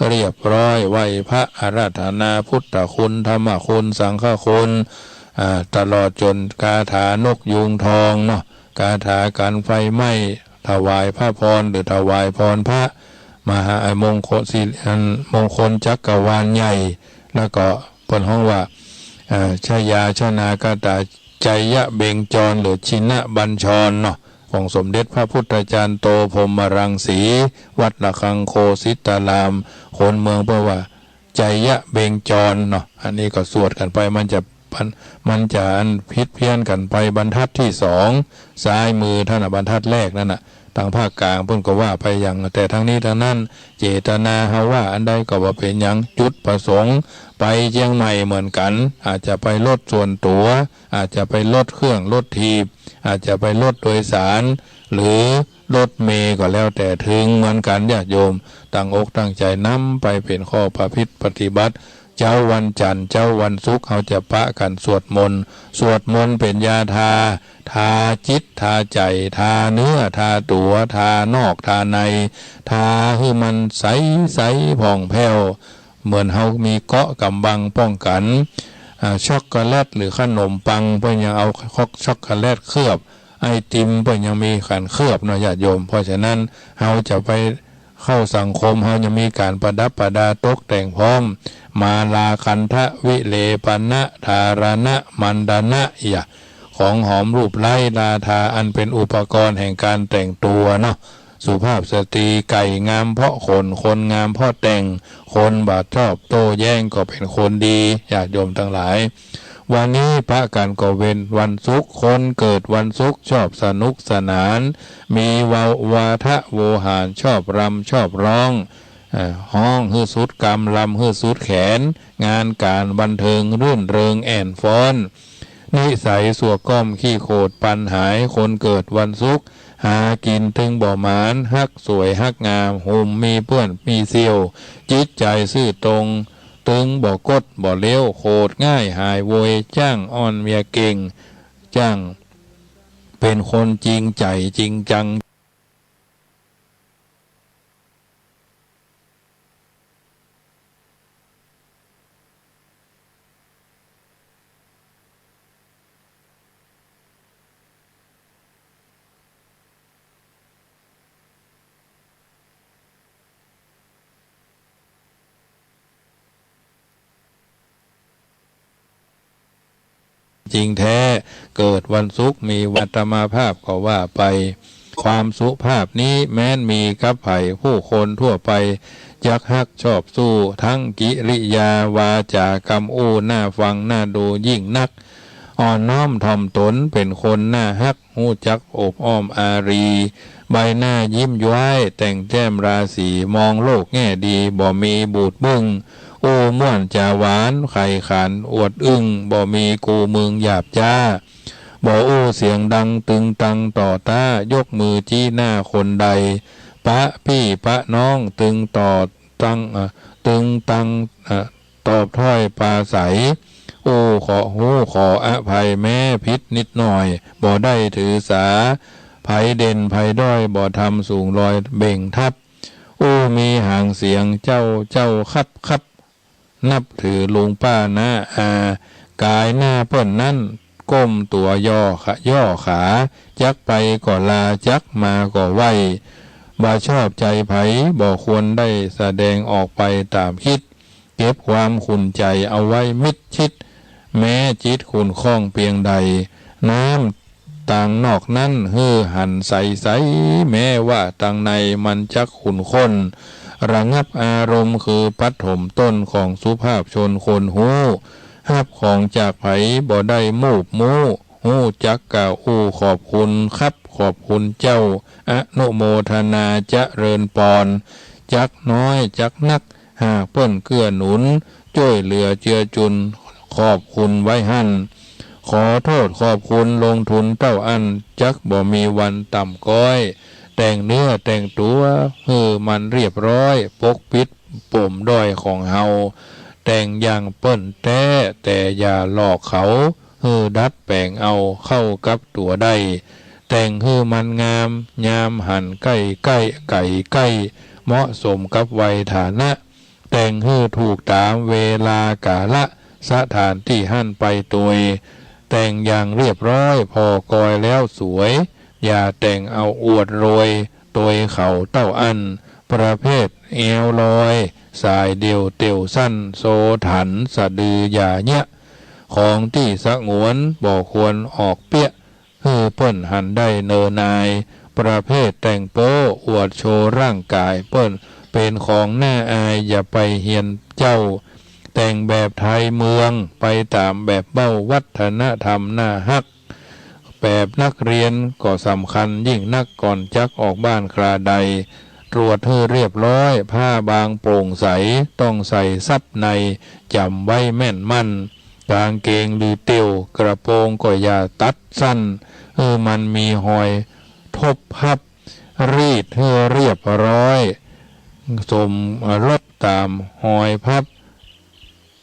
เรียบร้อย ไหว้พระอาราธนาพุทธคุณ ธัมมคุณ สังฆคุณ อ่า ตลอดจ๋นคาถานกยูงทองเนาะ คาถากั๋นไฟไหม้ ถวายพระพร หรือถวายพรพระ มหามงคลสิริ อันมงคลจักรวาลใหญ่ แล้วก็เปิ้นฮ้องว่า อ่า ชยาชนากถา ชัยเบญจร หรือชินบัญชรเนาะ ของสมเด็จพระพุทธจารย์โต พรหมรังสี วัดระฆังโคสิตาราม คนเมืองเปิ้นว่า ชัยเบญจรเนาะ อันนี้ก็สวดกั๋นไป มันจะ มัน มันจะอันผิดเพี้ยนกั๋นไป บรรทัดที่สอง ซ้ายมือต้านน่ะ บรรทัดแรกนั้นน่ะ ตางภาคกลางเปิ้นก็ว่าไปอย่าง แต่ทั้งนี้ทั้งนั้น เจตนาเฮาว่าอันใดก็บ่เป๋นหยัง จุดประสงค์ไปเจียงใหม่เหมือนกั๋น อาจจะไปรถส่วนตั๋ว อาจจะไปรถเครื่องรถถีบ อาจจะไปรถโดยสาร หรือรถเมล์ก็แล้วแต่ เถิงเหมือนกั๋น ญาติโยม ตั้งอกตั้งใจ๋นำไปเป๋นข้อประพฤติปฏิบัติ เจ๊าวันจันทร์ เจ๊าวันศุกร์ เฮาจะปะกั๋นสวดมนต์ สวดมนต์เป๋นยาทา ทาจิต ทาใจ๋ ทาเนื้อ ทาตั๋ว ทานอก ทาใน ทาหื้อมันใสๆ ผ่องแผ้ว เหมือนเฮามีเกราะกำบังป้องกั๋น อ่า ช็อกโกแลตหรือขนมปัง เปิ้นยังเอาช็อกโกแลตเคลือบ ไอติมเปิ้นยังมีก๋านเคลือบเนาะ ญาติโยม เพราะฉะนั้น เฮาจะไปเข้าสังคม เฮายังมีก๋านประดับประดาตกแต่งพร้อม มาลาคัณฑะ วิเลปณะ ธารณะ มัณฑนะ ยะ ของหอมลูบไล้ ลาทา อันเป๋นอุปกรณ์แห่งก๋านแต่งตั๋วเนาะ สุภาพสตรีไก่งามเพราะขน คนงามเพราะแต่ง คนบ่ชอบโต้แย้งก็เป๋นคนดี ญาติโยมตังหลาย วันนี้ปะกั๋นก็เป๋นวันศุกร์ คนเกิดวันศุกร์ชอบสนุกสนาน มีวาวาทะโวหาร ชอบรำชอบฮ้อง เอ่อ ฮ้องหื้อสุดกำ รำหื้อสุดแขน งานก๋านบันเทิงรื่นเริงแอ่นฟ้อน นิสัยสั่วก้อมขี้โขดปันหาย คนเกิดวันศุกร์ หากิ๋นตึงบ่หมาน ฮักสวยฮักงาม หุ่มมีเปื้อนมีเซี้ยว จิตใจ๋ซื่อตรง ตึงบ่ก๊ดบ่เลี้ยว โขดง่ายหายโวย จ้างอ่อนเมียเก่ง จ้างเป๋นคนจริงใจ๋จริงจัง จริงแท้ เกิดวันศุกร์มีวันอาตมาภาพก็ว่าไป ความสุภาพนี้แม้นมีกับใผ ผู้คนทั่วไปจักฮักชอบสู้ ทั้งกิริยาวาจากำอู้น่าฟังน่าดูยิ่งนัก อ่อนน้อมถ่อมตนเป็นคนน่าฮัก ฮู้จักโอบอ้อมอารี ใบหน้ายิ้มย้อย แต่งแจ่มราศี มองโลกแง่ดี บ่มีบูดบึ้ง อู้ม่วนจ๋าหวาน ใค่ขันอวดอึ้ง บ่มีกู่มึงหยาบจ๊า บ่อู้เสียงดังตึงตังต่อต้า ยกมือจี้หน้าคนใด ปะปี้ปะน้องตึงต่อตัง เอ่อ ตึงตัง เอ่อ ตอบถ้อยปราศรัย อู้ขอ ฮู้ขออภัยแม้ผิดนิดหน่อย บ่ได้ถือสา ใผเด่นใผด้อย บ่ทำสูงลอยเบ่งทับ อู้มีหางเสียงเจ้า เจ้าครับ ครับ นับถือลุงป้าน้าอา ก๋ายหน้าเปิ้นนั้น ก้มตั๋วย่อขา ย่อขา จักไปก็ลา จักมาก็ไหว้ บ่ชอบใจ๋ใผ บ่ควรได้แสดงออกไปต๋ามคิด เก็บความขุ่นใจ๋เอาไว้มิดชิด แม้จิตขุ่นข้องเปียงใด น้ำตางนอกนั้นหื้อหันใสๆ แม้ว่าตางในมันจักขุ่นข้น ระงับอารมณ์คือปฐมต้นของสุภาพชนควรฮู้ ฮับของจากใผบ่ได้มูบมู้ ฮู้จักกล่าวอู้ขอบคุณครับ ขอบคุณเจ้า อนุโมทนาเจริญปอน จักน้อยจักนัก หากเปิ้นเกื้อหนุน จ้วยเหลือเจือจุน ขอบคุณไว้หั้น ขอโทษขอบคุณลงทุนเต้าอั้น จักบ่มีวันต่ำก๊อย แต่งเนื้อแต่งตั๋วหื้อมันเรียบร้อย ปกปิดปมด้อยของเฮา แต่งอย่างเปิ้นแต๊ แต่อย่าหลอกเขา หื้อดัดแป๋งเอาเข้ากับตั๋วได้ แต่งหื้อมันงาม ยามหันใก้ใก้ ไก๋ใก้ เหมาะสมกับวัยฐานะ แต่งหื้อถูกต๋ามเวลากาละ สถานตี้หั้นไปตวย แต่งอย่างเรียบร้อย ผ่อกอยแล้วสวย อย่าแต่งเอาอวดโรย ตวยเขาเต้าอั้น ประเภทแอวลอย สายเดี่ยวเตี่ยวสั้น โซถันสะดืออย่าเยียะ ของตี้สงวน บ่ควรออกเปี้ยะ หื้อเปิ้นหันได้เนินนาย ประเภทแต่งโป๊ อวดโชว์ร่างก๋าย เปิ้นเป๋นของน่าอาย อย่าไปเฮียนเจ้า แต่งแบบไทยเมือง ไปต๋ามแบบเบ้า วัฒนธรรมน่าฮัก แบบนักเรียนก็สำคัญยิ่งนัก ก่อนจักออกบ้านคราใด ตรวจหื้อเรียบร้อย ผ้าบางโปร่งใส ต้องใส่ซับใน จ๋ำไว้แม่นมั่น ก๋างเก๋งหรือเตี่ยว กระโปรงก็อย่าตัดสั้น หื้อมันมีฮอยทบพับ รีดหื้อเรียบร้อย สมรบต๋ามฮอยพับ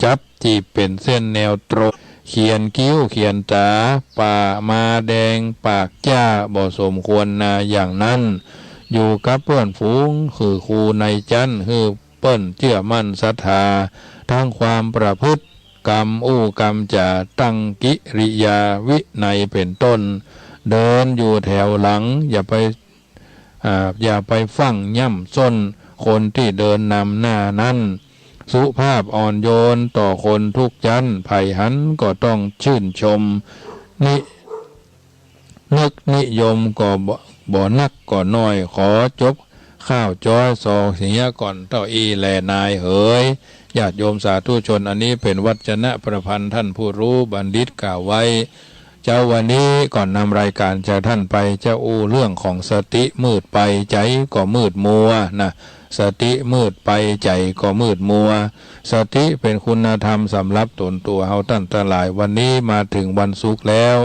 จับจีบเป๋นเส้นแนวตรง เขียนคิ้วเขียนต๋า ปะมาแดงปากจ้า บ่สมควรนาอย่างนั้น อยู่กับเปื้อนฝูง คือครูในจั้น หื้อเปิ้นเจื้อมั่นศรัทธา ทั้งความประพฤติ กำอู้กำจ๋า ตั้งกิริยาวินัยเป๋นต้น เดินอยู่แถวหลัง อย่าไป อ่า อย่าไปฟั่งย่ำส้น คนตี้เดินนำหน้านั้น สุภาพอ่อนโยนต่อคนทุกจั้น ใผหันก็ต้องชื่นชม นิ นึกนิยมก็บ่ บ่นักก็น้อย ขอจบข้าวจ้อยซอเหียก่อนเต้าอี้แลนายเหย ญาติโยมสาธุชน อันนี้เป๋นวัจนะประพันธ์ท่านผู้รู้บัณฑิตกล่าวไว้ เจ๊าวันนี้ก่อนนำรายการจากท่านไป จะอู้เรื่องของสติมืดไป ใจ๋ก็มืดมัวนะ สติมืดไป ใจ๋ก็มืดมัว สติเป๋นคุณธรรมสำหรับตนตั๋วเฮาต้านตังหลาย วันนี้มาเถิงวันศุกร์แล้ว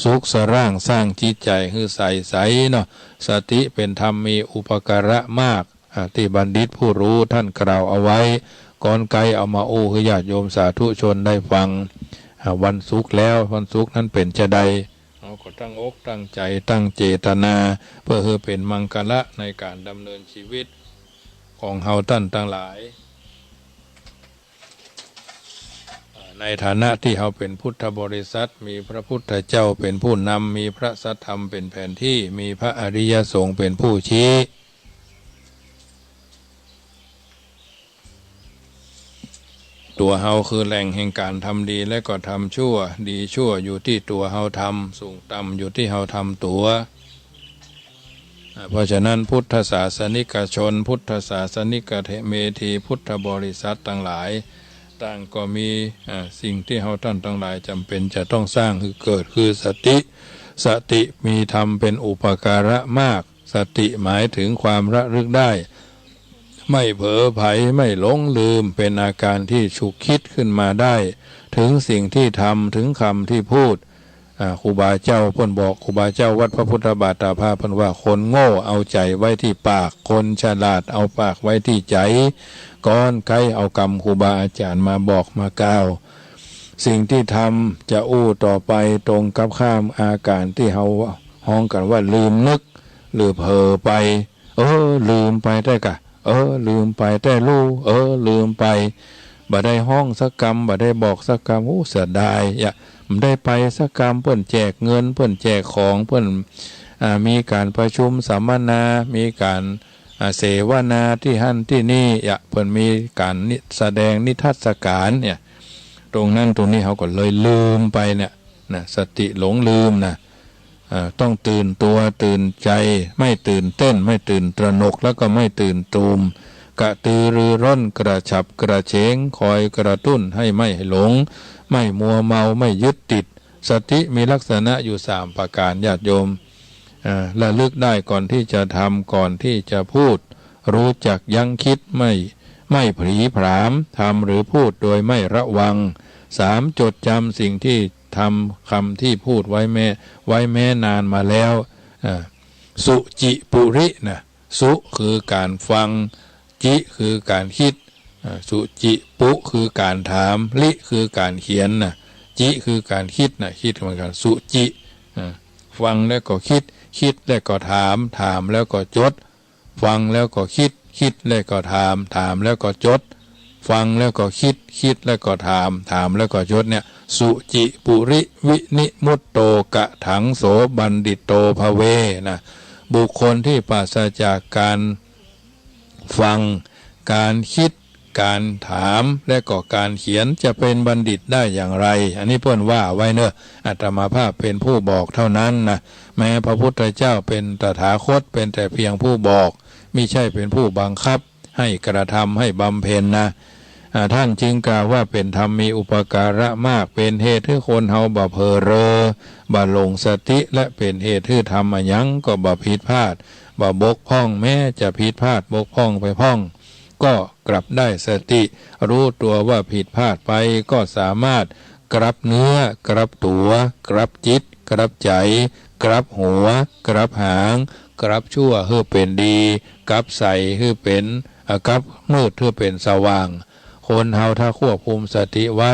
ศุกร์สร้างสร้างจิตใจ๋หื้อใสใสเนาะ สติเป๋นธรรมมีอุปการะมาก อ่า ตี้บัณฑิตผู้รู้ท่านกล่าวเอาไว้ ก่อนไกลเอามาอู้หื้อญาติโยมสาธุชนได้ฟัง อ่า วันศุกร์แล้ว วันศุกร์นั้นเป๋นจาใด เฮาก็ตั้งอกตั้งใจ๋ตั้งเจตนา เปื้อหื้อเป๋นมังคละในก๋านดำเนินชีวิตของเฮาต้านตังหลาย ในฐานะตี้เฮาเป๋นพุทธบริษัท มีพระพุทธเจ้าเป๋นผู้นำ มีพระสัทธรรมเป๋นแผนตี้ มีพระอริยสงฆ์เป๋นผู้ชี้ ตั๋วเฮาคือแหล่งแห่งก๋านทำดีและก็ทำชั่ว ดีชั่วอยู่ตี้ตั๋วเฮาทำ สูงต่ำอยู่ตี้เฮาทำตั๋ว อ่า เพราะฉะนั้นพุทธศาสนิกชน พุทธศาสนิกเมธี พุทธบริษัทตังหลาย ต่างก็มี อ่า สิ่งตี้เฮาต้านตังหลายจ๋ำเป๋นจะต้องสร้างหื้อเกิด คือสติ สติมีธรรมเป๋นอุปการะมาก สติหมายเถิงความระลึกได้ ไม่เผลอไผล ไม่หลงลืม เป๋นอาก๋ารตี้ฉุกคิดขึ้นมาได้ เถิงสิ่งตี้ทำ เถิงกำตี้พูด อ่า ครูบาเจ้าเปิ้นบอก ครูบาเจ้าวัดพระพุทธบาทตาผ้าเปิ้นว่า คนโง่เอาใจ๋ไว้ตี้ปาก คนฉลาดเอาปากไว้ตี้ใจ๋ ก้อนใก๊เอากำครูบาอาจ๋ารย์มาบอกมากล่าว สิ่งตี้ทำจะอู้ต่อไปตรงกับข้ามอาก๋ารตี้เฮาฮ้องกั๋นว่าลืมนึก หรือเผลอไป เออ ลืมไปแต๊กะ เออ ลืมไปแต๊ลู่ เออ ลืมไป บ่ได้ฮ้องสักกำ บ่ได้บอกสักกำ โอ้ เสียดาย เยียะ บ่ได้ไปสักกำ เปิ้นแจกเงิน เปิ้นแจกของ เปิ้น อ่า มีก๋านประชุมสัมมนา มีก๋าน อ่า เสวนาตี้หั้นตี้นี่ เยียะ เปิ้นมีก๋านนิ แสดงนิทรรศก๋านเนี่ย ตรงนั้นตรงนี้เฮาก็เลยลืมไปเนี่ยนะ สติหลงลืมนะ อ่า ต้องตื่นตั๋วตื่นใจ๋ ไม่ตื่นเต้น ไม่ตื่นตระหนก แล้วก็ไม่ตื่นตูม กระตือรือร้น กระฉับกระเฉง คอยกระตุ้นให้ไม่หลง ไม่มัวเมา ไม่ยึดติด สติมีลักษณะอยู่สามประก๋าน ญาติโยม อ่า ระลึกได้ก่อนตี้จะทำ ก่อนตี้จะพูด รู้จักยั้งคิด ไม่ ไม่ผลีผลาม ทำหรือพูดโดยไม่ระวัง สาม จดจำสิ่งตี้ทำ กำตี้พูดไว้แม้ ไว้แม้นานมาแล้ว อ่า สุจิปุรินะ สุคือก๋านฟัง จิคือก๋านคิด อ่า สุจิปุคือก๋านถาม ริคือก๋านเขียนนะ จิคือก๋านคิดนะ คิดเหมือนกั๋น สุจิ อ่า ฟังแล้วก็คิด คิดแล้วก็ถาม ถามแล้วก็จด ฟังแล้วก็คิด คิดแล้วก็ถาม ถามแล้วก็จด ฟังแล้วก็คิด คิดแล้วก็ถาม ถามแล้วก็จดเนี่ย สุจิปุริวินิมุตโต กะถังโส บัณฑิตโต ภะเว นะ บุคคลที่ปราศจากการฟัง การคิด การถาม และก็การเขียน จะเป็นบัณฑิตได้อย่างไร อันนี้เปิ้นว่าไว้เนอะ อาตมาภาพเป็นผู้บอกเท่านั้นนะ แม้พระพุทธเจ้าเป็นตถาคต เป็นแต่เพียงผู้บอก มิใช่เป็นผู้บังคับให้กระทำให้บำเพ็ญนะ อ่า ท่านจึงกล่าวว่าเป็นธรรมมีอุปการะมาก เป็นเหตุหื้อคนเฮาบ่เผลอเรอ บ่หลงสติ และเป็นเหตุหื้อทำอะหยังก็บ่ผิดพลาด บ่บกพร่อง แม้จะผิดพลาดบกพร่องไปพ่อง ก็กลับได้สติ รู้ตัวว่าผิดพลาดไป ก็สามารถกลับเนื้อ กลับตั๋ว กลับจิต กลับใจ๋ กลับหัว กลับหาง กลับชั่วหื้อเป๋นดี กลับใสหื้อเป๋น อ่า กลับมืดหื้อเป๋นสว่าง คนเฮาถ้าควบคุมสติไว้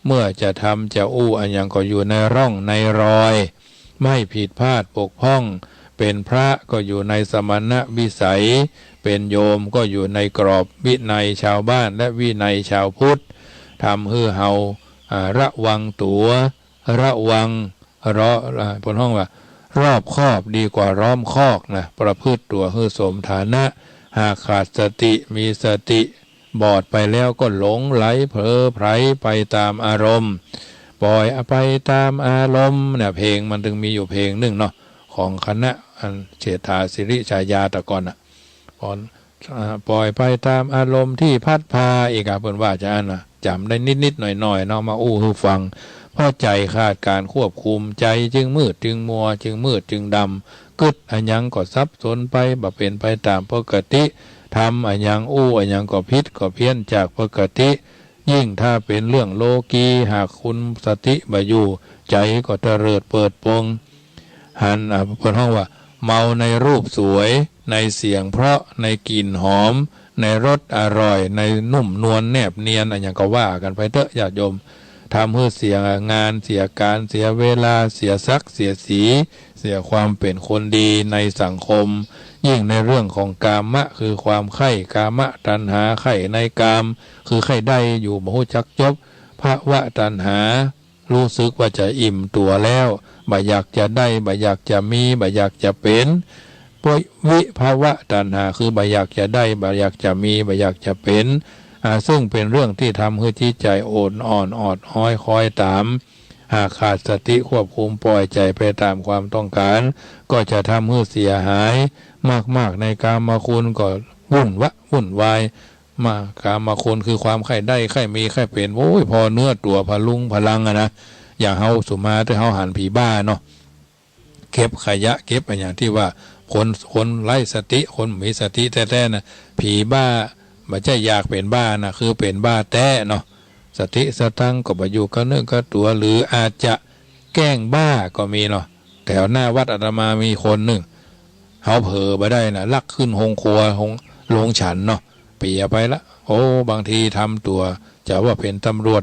เมื่อจะทำจะอู้อะหยังก็อยู่ในร่องในรอย ไม่ผิดพลาดบกพร่อง เป็นพระก็อยู่ในสมณวิสัย เป็นโยมก็อยู่ในกรอบวินัยชาวบ้านและวินัยชาวพุทธ ทำหื้อเฮา อ่า ระวังตั๋ว ระวัง รอ อ่า เปิ้นฮ้องว่ารอบคอบดีกว่าล้อมคอกนะ ประพฤติตั๋วหื้อสมฐานะ หากขาดสติ มีสติบอดไปแล้วก็หลงไหลเผลอไผลไปตามอารมณ์ ปล่อยไปตามอารมณ์เนี่ย เพลงมันถึงมีอยู่เพลงนึ่งเนาะ ของคณะอันเศรษฐาสิริฉายาแต่ก่อนน่ะ ปอน อ่า ปล่อยไปตามอารมณ์ที่พัดพา อีกอะ เปิ้นว่าจะอั้นน่ะ จ๋ำได้นิดๆ หน่อยๆ เนาะ มาอู้หื้อฟัง เพราะใจ๋ขาดก๋านควบคุม ใจ๋จึงมืดจึงมัว จึงมืดจึงดำ กึ๊ดอะหยังก็สับสนไป บ่เป๋นไปตามปกติ ทำอะหยัง อู้อะหยังก็ผิดก็เพี้ยนจากปกติ ยิ่งถ้าเป๋นเรื่องโลกี หากคุมสติบ่อยู่ ใจ๋ก็เตลิดเปิดปง หัน อ่า เปิ้นฮ้องว่า เมาในรูปสวย ในเสียงเพราะ ในกลิ่นหอม ในรสอร่อย ในนุ่มนวลแนบเนียน อะหยังก็ว่ากั๋นไปเต๊อะ ญาติโยม ทำหื้อเสียงาน เสียก๋าน เสียเวลา เสียศักดิ์ เสียศรี เสียความเป๋นคนดีในสังคม ยิ่งในเรื่องของกามะ คือความใค่ กามตัณหา ใค่ในกาม คือใค่ได้อยู่บ่ฮู้จักจบ ภวตัณหา รู้สึกว่าจะอิ่มตั๋วแล้ว บ่อยากจะได้ บ่อยากจะมี บ่อยากจะเป๋น วิภวตัณหา คือบ่อยากจะได้ บ่อยากจะมี บ่อยากจะเป๋น อ่า ซึ่งเป๋นเรื่องตี้ทำหื้อจิตใจ๋อ่อนอ่อนออดอ้อยคอยต๋าม หากขาดสติควบคุมปล่อยใจ๋ไปต๋ามความต้องก๋าน ก็จะทำหื้อเสียหายมากๆ ในกามคุณก็วุ่นวะวุ่นวาย มากามคุณคือความใค่ได้ใค่มีใค่เป๋น โอ้ย ผ่อเนื้อตั๋วพะลุงพะลังอะนะ อย่างเฮาสุมาเต๊อะ เฮาหันผีบ้าเนาะ เก็บขยะเก็บอะหยังตี้ว่าคน คนไร้สติ คนบ่มีสติแต๊ๆ น่ะ ผีบ้า บ่ใจ้อยากเป๋นบ้านะ คือเป๋นบ้าแต๊เนาะ สติสตังค์ก็บ่อยู่กับเนื้อกับตั๋ว หรืออาจจะแกล้งบ้าก็มีเนาะ แถวหน้าวัดอาตมามีคนนึ่ง เฮาเผลอบ่ได้นะ ลักขึ้นโฮงครัว โฮง โฮงฉันเนาะ เปียไปละ โอ้ บางทีทำตั๋ว จะว่าเป๋นตำรวจ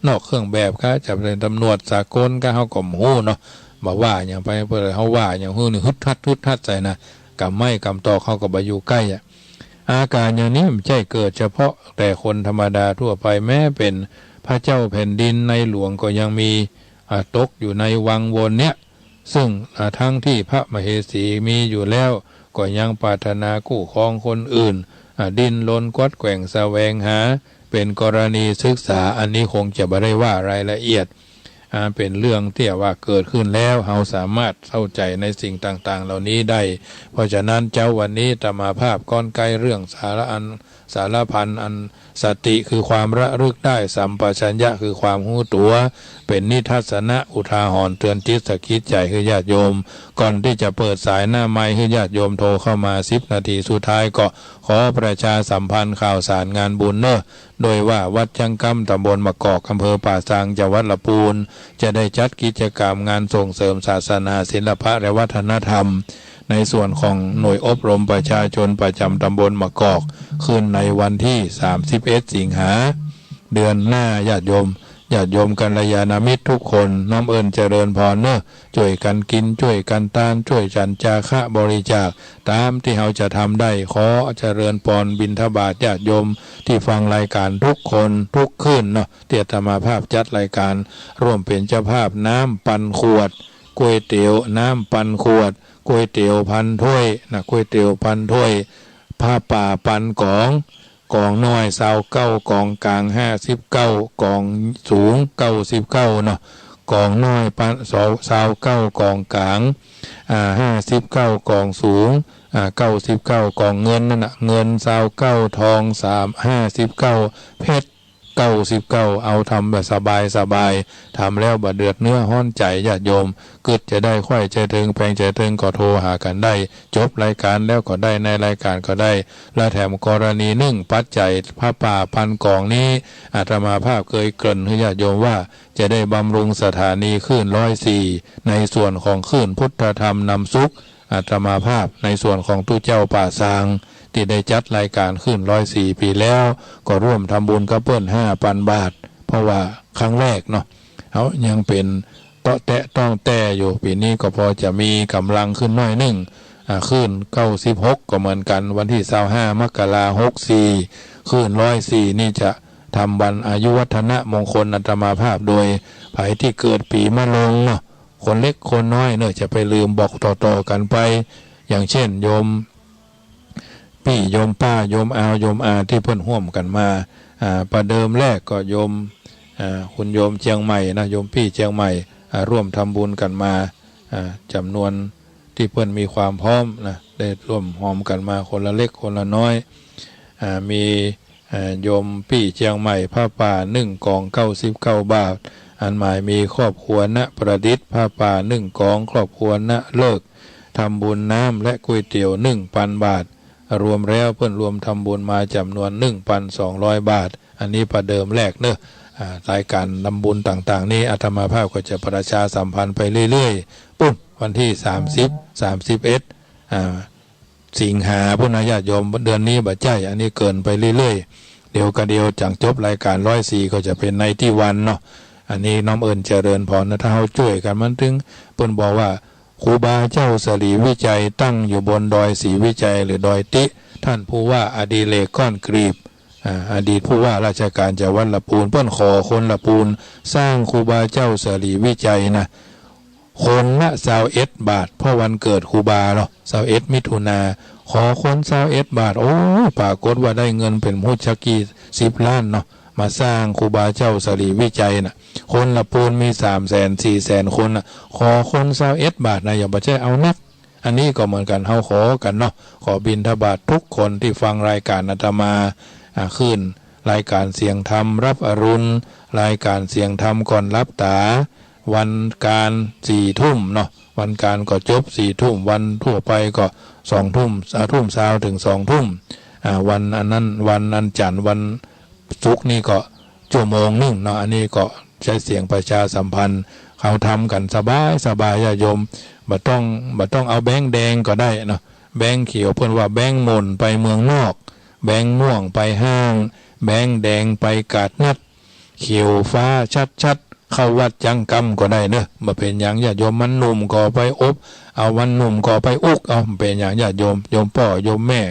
นอกเครื่องแบบกา จะเป๋นตำรวจสากลกา เฮาก็บ่ฮู้เนาะ บ่ว่าหยังไป เปิ้น เฮาว่าหยังหื้อนี่ ฮึดฮัด ฮึดฮัดใส่นะ กำไม้กำตอกเฮาก็บ่อยู่ใก้อะ อาก๋านอย่างนี้บ่ใจ้เกิดเฉพาะแต่คนธรรมดาทั่วไป แม้เป๋นพระเจ้าแผ่นดินในหลวงก็ยังมี อ่า ตกอยู่ในวังวนเนี้ย ซึ่ง อ่า ทั้งที่พระมเหสีมีอยู่แล้ว ก็ยังปรารถนากู้ครองคนอื่น อ่า ดิ้นรนกวัดแกว่งแสวงหา เป๋นกรณีศึกษา อันนี้คงจะบ่ได้ว่ารายละเอียด อ่า เป๋นเรื่องตี้ว่าเกิดขึ้นแล้ว เฮาสามารถเข้าใจ๋ในสิ่งต่างๆ เหล่านี้ได้ เพราะฉะนั้นเจ๊าวันนี้อาตมาภาพก้อนใก้เรื่องสาระอัน สารพันอันสติคือความระลึกได้ สัมปชัญญะคือความฮู้ตั๋ว เป๋นนิทัศนะอุทาหรณ์เตือนจิตสะกิดใจ๋หื้อญาติโยม ก่อนตี้จะเปิดสายหน้าไมค์หื้อญาติโยมโทรเข้ามาสิบนาทีสุดท้าย ก็ขอประชาสัมพันธ์ข่าวสารงานบุญเน่อ โดยว่าวัดจั้งกำ ตำบลมะกอก อำเภอป่าซาง จังหวัดละปูน จะได้จัดกิจกรรมงานส่งเสริมศาสนา ศิลปะ และวัฒนธรรม ในส่วนของหน่วยอบรมประชาชนประจ๋ำตำบลมะกอก ขึ้นในวันตี้ สามสิบเอ็ด สิงหา เดือนหน้า ญาติโยม ญาติโยมกัลยาณมิตรทุกคน น้อมเอิ้นเจริญพรเน่อ จ้วยกั๋นกิ๋น จ้วยกั๋นตาน จ้วยฉันจาคะบริจาค ต๋ามตี้เฮาจะทำได้ ขอเจริญพรบิณฑบาตญาติโยมตี้ฟังรายก๋านทุกคนทุกคืนเนาะ ตี้อาตมาภาพจัดรายก๋าน ร่วมเป๋นเจ้าภาพ น้ำปันขวด ก๋วยเตี๋ยว น้ำปันขวด ก๋วยเตี๋ยวพันถ้วยนะ ก๋วยเตี๋ยวพันถ้วย ผ้าป่าปันก๋อง ก๋องน้อยซาวเก้า ก๋องก๋างห้าสิบเก้า ก๋องสูงเก้าสิบเก้าเนาะ ก๋องน้อยปัน ซาว ซาวเก้า ก๋องก๋าง อ่า ห้าสิบเก้า ก๋องสูง อ่า เก้าสิบเก้า ก๋องเงินนั่นน่ะ เงินซาวเก้า ทองสาม ห้าสิบเก้า เพชรเก้าสิบเก้า เอาทำแบบสบายๆ ทำแล้วบ่เดือดเนื้อฮ้อนใจ๋ ญาติโยม กึ๊ดจะได้ ใค่ใจ๋เถิง แปงใจ๋เถิง ก็โทรหากั๋นได้ จบรายก๋านแล้วก็ได้ ในรายก๋านก็ได้ และแถมกรณีนึ่ง ปัจจัยผ้าป่าปันก๋องนี้ อาตมาภาพเกยเกริ่นหื้อญาติโยมว่า จะได้บำรุงสถานีคลื่นร้อยสี่ ในส่วนของคลื่นพุทธธรรมนำสุข อาตมาภาพในส่วนของตุ๊เจ้าป่าซาง ตี้ได้จัดรายก๋านคลื่นร้อยสี่ปี๋แล้ว ก็ร่วมทำบุญกับเปิ้นห้าปันบาท เพราะว่าครั้งแรกเนาะ เฮายังเป๋นเตาะแตะต้องแต้อยู่ ปี๋นี้ก็พอจะมีก๋ำลังขึ้นหน้อยนึ่ง อ่า คลื่นเก้าสิบหกก็เหมือนกั๋น วันตี้ซาวห้า มกรา หกสี่ คลื่นร้อยสี่นี่จะทำวันอายุวัฒนมงคลอาตมาภาพ โดยใผตี้เกิดปี๋มะโรงเนาะ คนเล็กคนน้อยเน่อ จะไปลืมบอกต่อๆ กั๋นไป อย่างเช่น โยมปี้ โยมป้า โยมอาว โยมอา ตี้เปิ้นฮ่วมกั๋นมา อ่า ประเดิมแรกก็โยม อ่า คุณโยมเจียงใหม่นะ โยมปี้เจียงใหม่ อ่า ร่วมทำบุญกั๋นมา อ่า จ๋ำนวนตี้เปิ้นมีความพร้อมนะ ได้ร่วมฮอมกั๋นมาคนละเล็กคนละน้อย อ่า มี เอ่อ โยมปี้เจียงใหม่ ผ้าป่านึ่งก๋อง เก้าสิบเก้าบาท อันหมายมีครอบครัวณประดิษฐ์ ผ้าป่านึ่งก๋อง ครอบครัวณเลิก ทำบุญน้ำและก๋วยเตี๋ยวนึ่งปันบาท รวมแล้วเปิ้นรวมทำบุญมาจ๋ำนวนนึ่งปันสองร้อยบาท อันนี้ประเดิมแรกเน่อ อ่า รายก๋านทำบุญต่างๆ นี่อาตมาภาพก็จะประชาสัมพันธ์ไปเรื่อยๆ ปู๊น วันตี้สามสิบ สามสิบเอ็ด อ่า สิงหาปู๊นนะญาติโยม เดือนนี้บ่ใจ้ อันนี้เกริ่นไปเรื่อยๆ เดี๋ยวกะเดียวจั่งจบรายก๋านร้อยสี่ ก็จะเป๋นในตี้วันเนาะ อันนี้น้อมเอิ้นเจริญพรนะ ถ้าเฮาจ้วยกั๋นมันตึง เปิ้นบอกว่า ครูบาเจ้าศรีวิชัยตั้งอยู่บนดอยศรีวิชัยหรือดอยติ๊ ท่านผู้ว่าอดิเรก ก้อนกลีบ อ่า อดีตผู้ว่าราชการจังหวัดละปูน เปิ้นขอคนละปูนสร้างครูบาเจ้าศรีวิชัยนะ คนละซาวเอ็ดบาท เพราะวันเกิดครูบาเนาะ ซาวเอ็ดมิถุนา ขอคนซาวเอ็ดบาท โอ้ ปรากฏว่าได้เงินเป๋นบ่ฮู้จักกี่สิบล้านเนาะ มาสร้างครูบาเจ้าสรีวิชัยน่ะ คนละปูนมีสามแสนสี่แสนคนน่ะ ขอคนซาวเอ็ดบาทนะ อย่าบ่ใจ้เอานัก อันนี้ก็เหมือนกั๋น เฮาขอกั๋นเนาะ ขอบิณฑบาตทุกคนตี้ฟังรายก๋านอาตมา อ่า คลื่นรายก๋านเสียงธรรมรับอรุณ รายก๋านเสียงธรรมก่อนหลับต๋า วันก๋านสี่ทุ่มเนาะ วันก๋านก็จบสี่ทุ่ม วันทั่วไปก็สองทุ่ม อ่า ทุ่มซาวเถิงสองทุ่ม อ่า วันอันนั้น วันอันจันทร์ วัน ศุกร์นี่ก็ชั่วโมงนึ่งเนาะ อันนี้ก็ใจ๊เสียงประชาสัมพันธ์ เฮาทำกั๋นสบายสบาย ญาติโยม บ่ต้อง บ่ต้องเอาแบงก์แดงก็ได้เนาะ แบงก์เขียว เปิ้นว่าแบงก์หม่นไปเมืองนอก แบงก์ม่วงไปห้าง แบงก์แดงไปก๋าดนัด เขียวฟ้าชัดๆ เข้าวัดจังกำก็ได้เนาะ บ่เป๋นหยัง ญาติโยม มันหนุ่มก็ไปอบเอา มันหนุ่มก็ไปอุกเอา บ่เป๋นหยัง ญาติโยม โยมป้อโยมแม่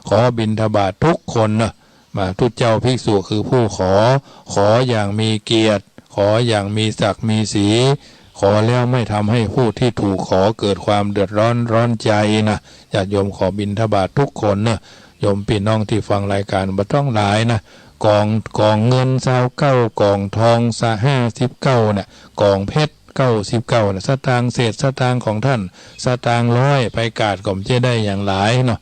ขอบิณฑบาตทุกคนเนาะ มา ตุ๊เจ้าภิกษุคือผู้ขอ ขออย่างมีเกียรติ ขออย่างมีศักดิ์มีศรี ขอแล้วไม่ทำให้ผู้ที่ถูกขอเกิดความเดือดร้อนร้อนใจ๋นะ ญาติโยม ขอบิณฑบาตทุกคนเนาะ โยมปี้น้องตี้ฟังรายก๋านบ่ต้องหลายนะ ก๋อง ก๋องเงินซาวเก้า ก๋องทองซะห้าสิบเก้าน่ะ ก๋องเพชรเก้าสิบเก้าน่ะ สตางค์เศษสตางค์ของต้าน สตางค์ร้อย ไปก๋าดก็บ่ใจ้ได้หยังหลายเนาะ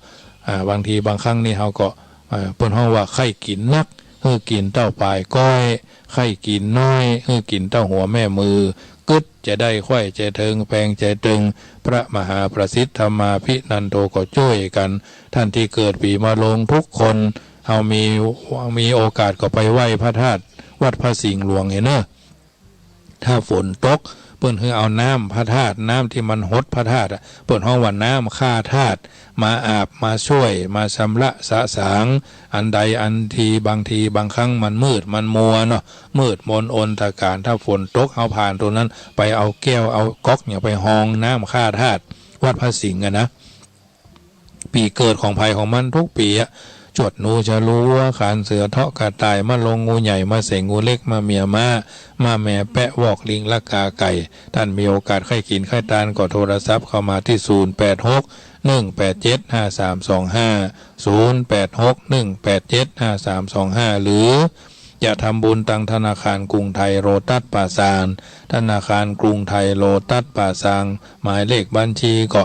อ่า บางทีบางครั้งนี่เฮาก็ อ่า เปิ้นฮ้องว่าใค่กิ๋นนัก หื้อกิ๋นเต้าป๋ายก้อย ใค่กิ๋นน้อย หื้อกิ๋นเต้าหัวแม่มือ กึ๊ดจะได้ไขว้ใจ๋เถิง แปงใจ๋ตึง พระมหาประสิทธิ์ธรรมาภินันโทก็จ้วยกั๋น ต้านตี้เกิดปีมะโรงทุกคน เฮามี มีโอกาสก็ไปไหว้พระธาตุวัดพระสิงห์หลวงเนาะ ถ้าฝนตก เปิ้นหื้อเอาน้ำพระธาตุ น้ำตี้มันหดพระธาตุอะ เปิ้นฮ้องว่าน้ำฆ่าธาตุ มาอาบ มาจ้วย มาชำระสะสาง อันใดอันที บางทีบางครั้งมันมืด มันมัวเนาะ มืดมนอนตการ ถ้าฝนตก เฮาผ่านตรงนั้น ไปเอาแก้ว เอาก๊อกหยังไปฮองน้ำฆ่าธาตุ วัดพระสิงห์อะนะ ปี๋เกิดของใผของมันทุกปี๋อะ จวดหนู ฉลู วัว ขานเสือ เทาะกระต่าย มะโรง งูใหญ่ มะเสง งูเล็ก มะเมีย ม้า มะแม แปะ วอก ลิง ลักกา ไก่ ต้านมีโอกาสใค่กิ๋นใค่ตานก็โทรศัพท์เข้ามาตี้ ศูนย์แปดหก หนึ่งแปดเจ็ด ห้าสามสองห้า ศูนย์แปดหก หนึ่งแปดเจ็ด ห้าสามสองห้า หรือ จะทำบุญตังธนาคารกรุงไทยโลตัสป่าซาง ธนาคารกรุงไทยโลตัสป่าซาง หมายเลขบัญชีก็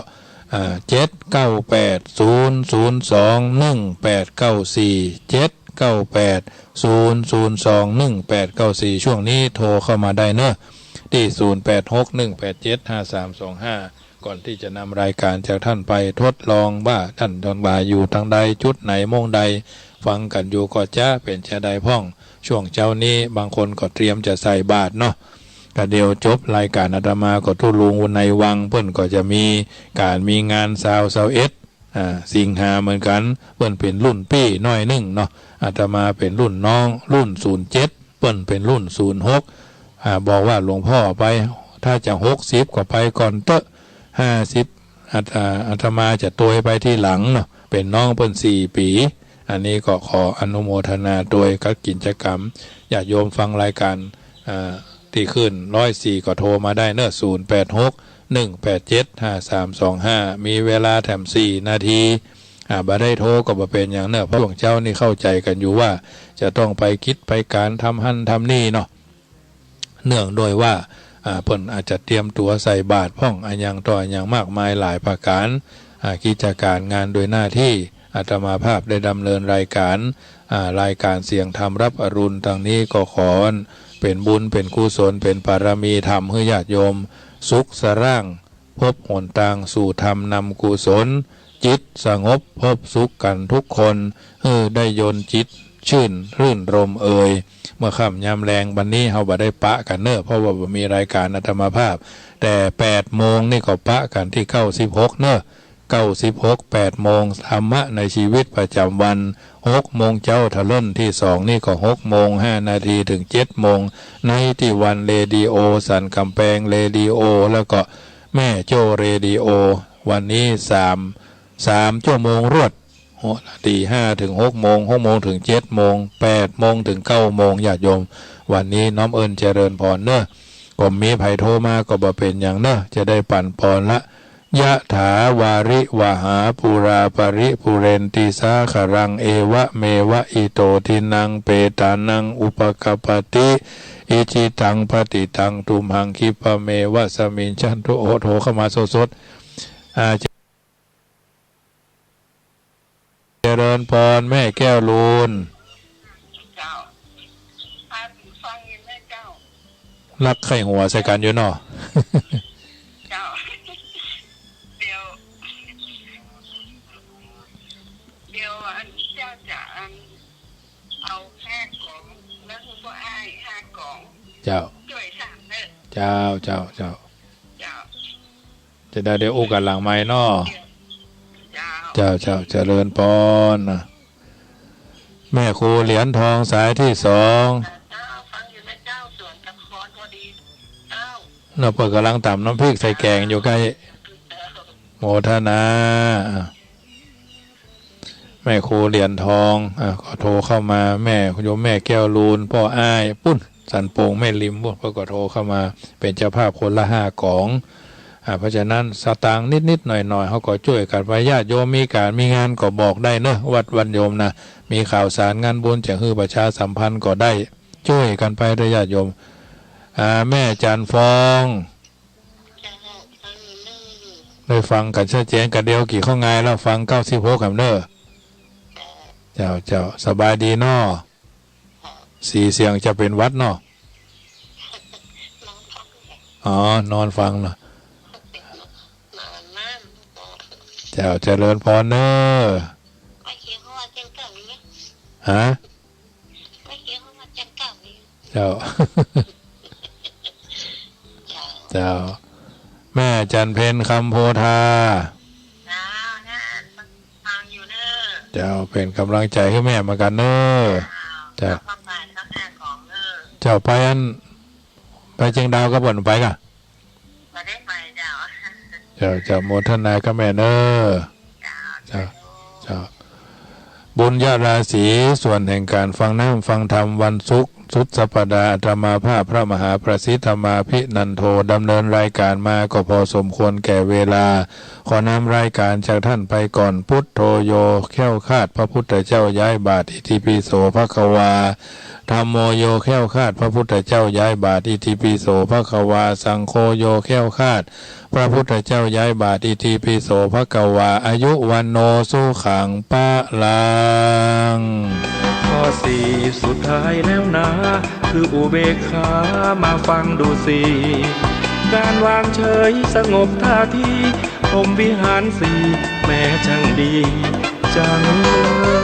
อ่า เจ็ดเก้าแปด ศูนย์ศูนย์สอง หนึ่งแปดเก้าสี่ เจ็ดเก้าแปด ศูนย์ศูนย์สอง หนึ่งแปดเก้าสี่ ช่วงนี้โทรเข้ามาได้เนาะ ตี้ ศูนย์แปดหก หนึ่งแปดเจ็ด ห้าสามสองห้า ก่อนตี้จะนำรายก๋านจากต้านไปทดลองว่าต้านตังหลายอยู่ตางใด จุดไหน โมงใด ฟังกั๋นอยู่ก็จะเป๋นจาใดพ่อง ช่วงเจ๊านี้บางคนก็เตรียมจะใส่บาตรเนาะ ก็เดี๋ยวจบรายก๋านอาตมาก็ตุ๊ลุงในวัง เปิ้นก็จะมีก๋านมีงานซาว ซาวเอ็ด อ่า สิงหาเหมือนกั๋น เปิ้นเป๋นรุ่นปี้หน้อยนึ่งเนาะ อาตมาเป๋นรุ่นน้อง รุ่นศูนย์เจ็ด เปิ้นเป๋นรุ่นศูนย์หก อ่า บอกว่าหลวงพ่อไป ถ้าจะหกสิบก็ไปก่อนเต๊อะ ห้าสิบ อาต อ่า อาตมาจะตวยไปทีหลังเนาะ เป๋นน้องเปิ้นสี่ปี๋ อันนี้ก็ขออนุโมทนาตวยกับกิจกรรม ญาติโยมฟังรายก๋าน อ่า ตี้คลื่นร้อยสี่ก็โทรมาได้เนาะ ศูนย์แปดหก หนึ่งแปดเจ็ด ห้าสามสองห้า มีเวลาแถมสี่นาที อ่า บ่ได้โทรก็บ่เป๋นหยังเนาะ เพราะช่วงเจ๊านี้เข้าใจ๋กั๋นอยู่ว่าจะต้องไปกิจไปก๋านทำหั้นทำนี่เนาะ เนื่องด้วยว่า อ่า เปิ้นอาจจะเตรียมตั๋วใส่บาตรพ่อง อะหยังต่ออะหยังมากมายหลายประก๋าน อ่า กิจก๋านงานโดยหน้าตี้ อาตมาภาพได้ดำเนินรายก๋าน อ่า รายก๋านเสียงธรรมรับอรุณตังนี้ก็ขอเป๋นบุญเป๋นกุศลเป๋นปารมีธรรมหื้อญาติโยมสุขสร่าง พบหนตางสู่ธรรมนำกุศล จิตสงบพบสุขกั๋นทุกคน หื้อได้ยนต์จิตชื่นรื่นรมเอย เมื่อค่ำยามแลงบัดนี้เฮาบ่ได้ปะกั๋นเนาะ เพราะว่าบ่มีรายก๋านอาตมาภาพ แต่แปดโมงนี่ก็ปะกั๋นตี้เก้าสิบหกเนาะ เก้าสิบหก แปดโมง ธรรมะในชีวิตประจ๋ำวัน หกโมงเจ๊า ทะเล่นตี้สองนี่ก็หกโมงห้านาทีเถิงเจ็ดโมง ในตี้วันเรดิโอสันก๋ำแปงเรดิโอ แล้วก็แม่โจ้เรดิโอ วันนี้สาม สามชั่วโมงรวด ตีห้าเถิงหกโมง หกโมงเถิงเจ็ดโมง แปดโมงเถิงเก้าโมง ญาติโยม วันนี้น้อมเอิ้นเจริญพรเนาะ ก็มีใผโทรมาก็บ่เป๋นหยังเนาะ จะได้ปั๋นปอนละ ยะถา วาริวหา ปูรา ปะริปูเรนติ สาคะรัง เอวะเมวะ อิโต ทินนัง เปตานัง อุปะกัปปะติ อิจิตัง ปะติตัง ตุมหัง คิปปะเมวะ สะมิชฌันตุ โอ้ โทรเข้ามาสดๆ อ่า เจริญปอน แม่แก้วลูน เจ้า พาถือฟังอยู่นะเจ้า ลักใค่หัวใส่กั๋นอยู่เนาะ เจ้า เดี๋ยว เดี๋ยวอันเจ้าจะอัน เอาห้ากล่อง แล้วก็อ้ายห้ากล่อง เจ้า จ้วยสามเด้อ เจ้า เจ้า เจ้า เจ้า จะได้ ได้อู้กั๋นหลังไมค์เนาะ เจ้า เจ้า เจ้า เจริญปอนนะ แม่ครูเหรียญทองสายตี้สอง เจ้า ฟังอยู่นะเจ้า สวนตะคอนพอดี เจ้า เนาะ เปิ้นก่ำลังต๋ำน้ำพริกใส่แก๋งอยู่ใก้ เจ้า โมทนา อ่ะ แม่ครูเหรียญทอง อ่ะ ก็โทรเข้ามา แม่ โยมแม่แก้วลูน ป้ออ้าย ปู๊น สันโป่งแม่ริมปู๊น เปิ้นก็โทรเข้ามา เป๋นเจ้าภาพคนละห้ากล่อง อ่ะ เพราะฉะนั้นสตางค์นิดๆ หน่อยๆ เฮาก็จ้วยกั๋นไป ญาติโยมมีก๋านมีงานก็บอกได้เนาะ วัดวันโยมนะ มีข่าวสารงานบุญจะหื้อประชาสัมพันธ์ก็ได้ จ้วยกั๋นไปเต๊อะญาติโยม อ่า แม่จันทร์ฟอง ได้ฟังกั๋นชัดเจน กระเดียวกี้เข้าไงแล้ว ฟังเก้าสิบหก แหมเน่อ เจ้า เจ้า สบายดีเนาะ สีเสียงจะเป๋นหวัดเนาะ อ๋อ นอนฟังเนาะ เจ้า เจริญปอนเน่อ ฮะ เจ้า เจ้า แม่จันทร์เพ็ญ คำโพธา เจ้า เป๋นก๋ำลังใจ๋หื้อแม่เหมือนกั๋นเน่อ เจ้า เจ้า ไปอัน ไปเจียงดาวกับเปิ้นไปก่ะ บ่ได้ไปเจ้า เจ้า เจ้า โมทนากับแม่เน่อ เจ้า เจ้า เจ้า บุญญาราศี ส่วนแห่งก๋านฟังน้ำฟังธรรมวันศุกร์สุดสัปดาห์ อาตมาภาพพระมหาประสิทธมาภินันโท ดำเนินรายก๋านมาก็พอสมควรแก่เวลา ขอนำรายก๋านจากท่านไปก่อน พุทโธโย แคล้วคลาด พระพุทธเจ้าย้ายบาตร อิติปิโสภะคะวา ธัมโมโย แคล้วคลาด พระพุทธเจ้าย้ายบาตร อิติปิโสภะคะวา สังโฆโย แคล้วคลาด พระพุทธเจ้าย้ายบาตร อิติปิโสภะคะวา อายุวัณโณสุขังพะลัง ข้อสี่สุดท้ายแล้วนะ คืออุเบกขา มาฟังดูสิ การวางเฉยสงบท่าที พรหมวิหารสี่ แม้ช่างดีจังเลย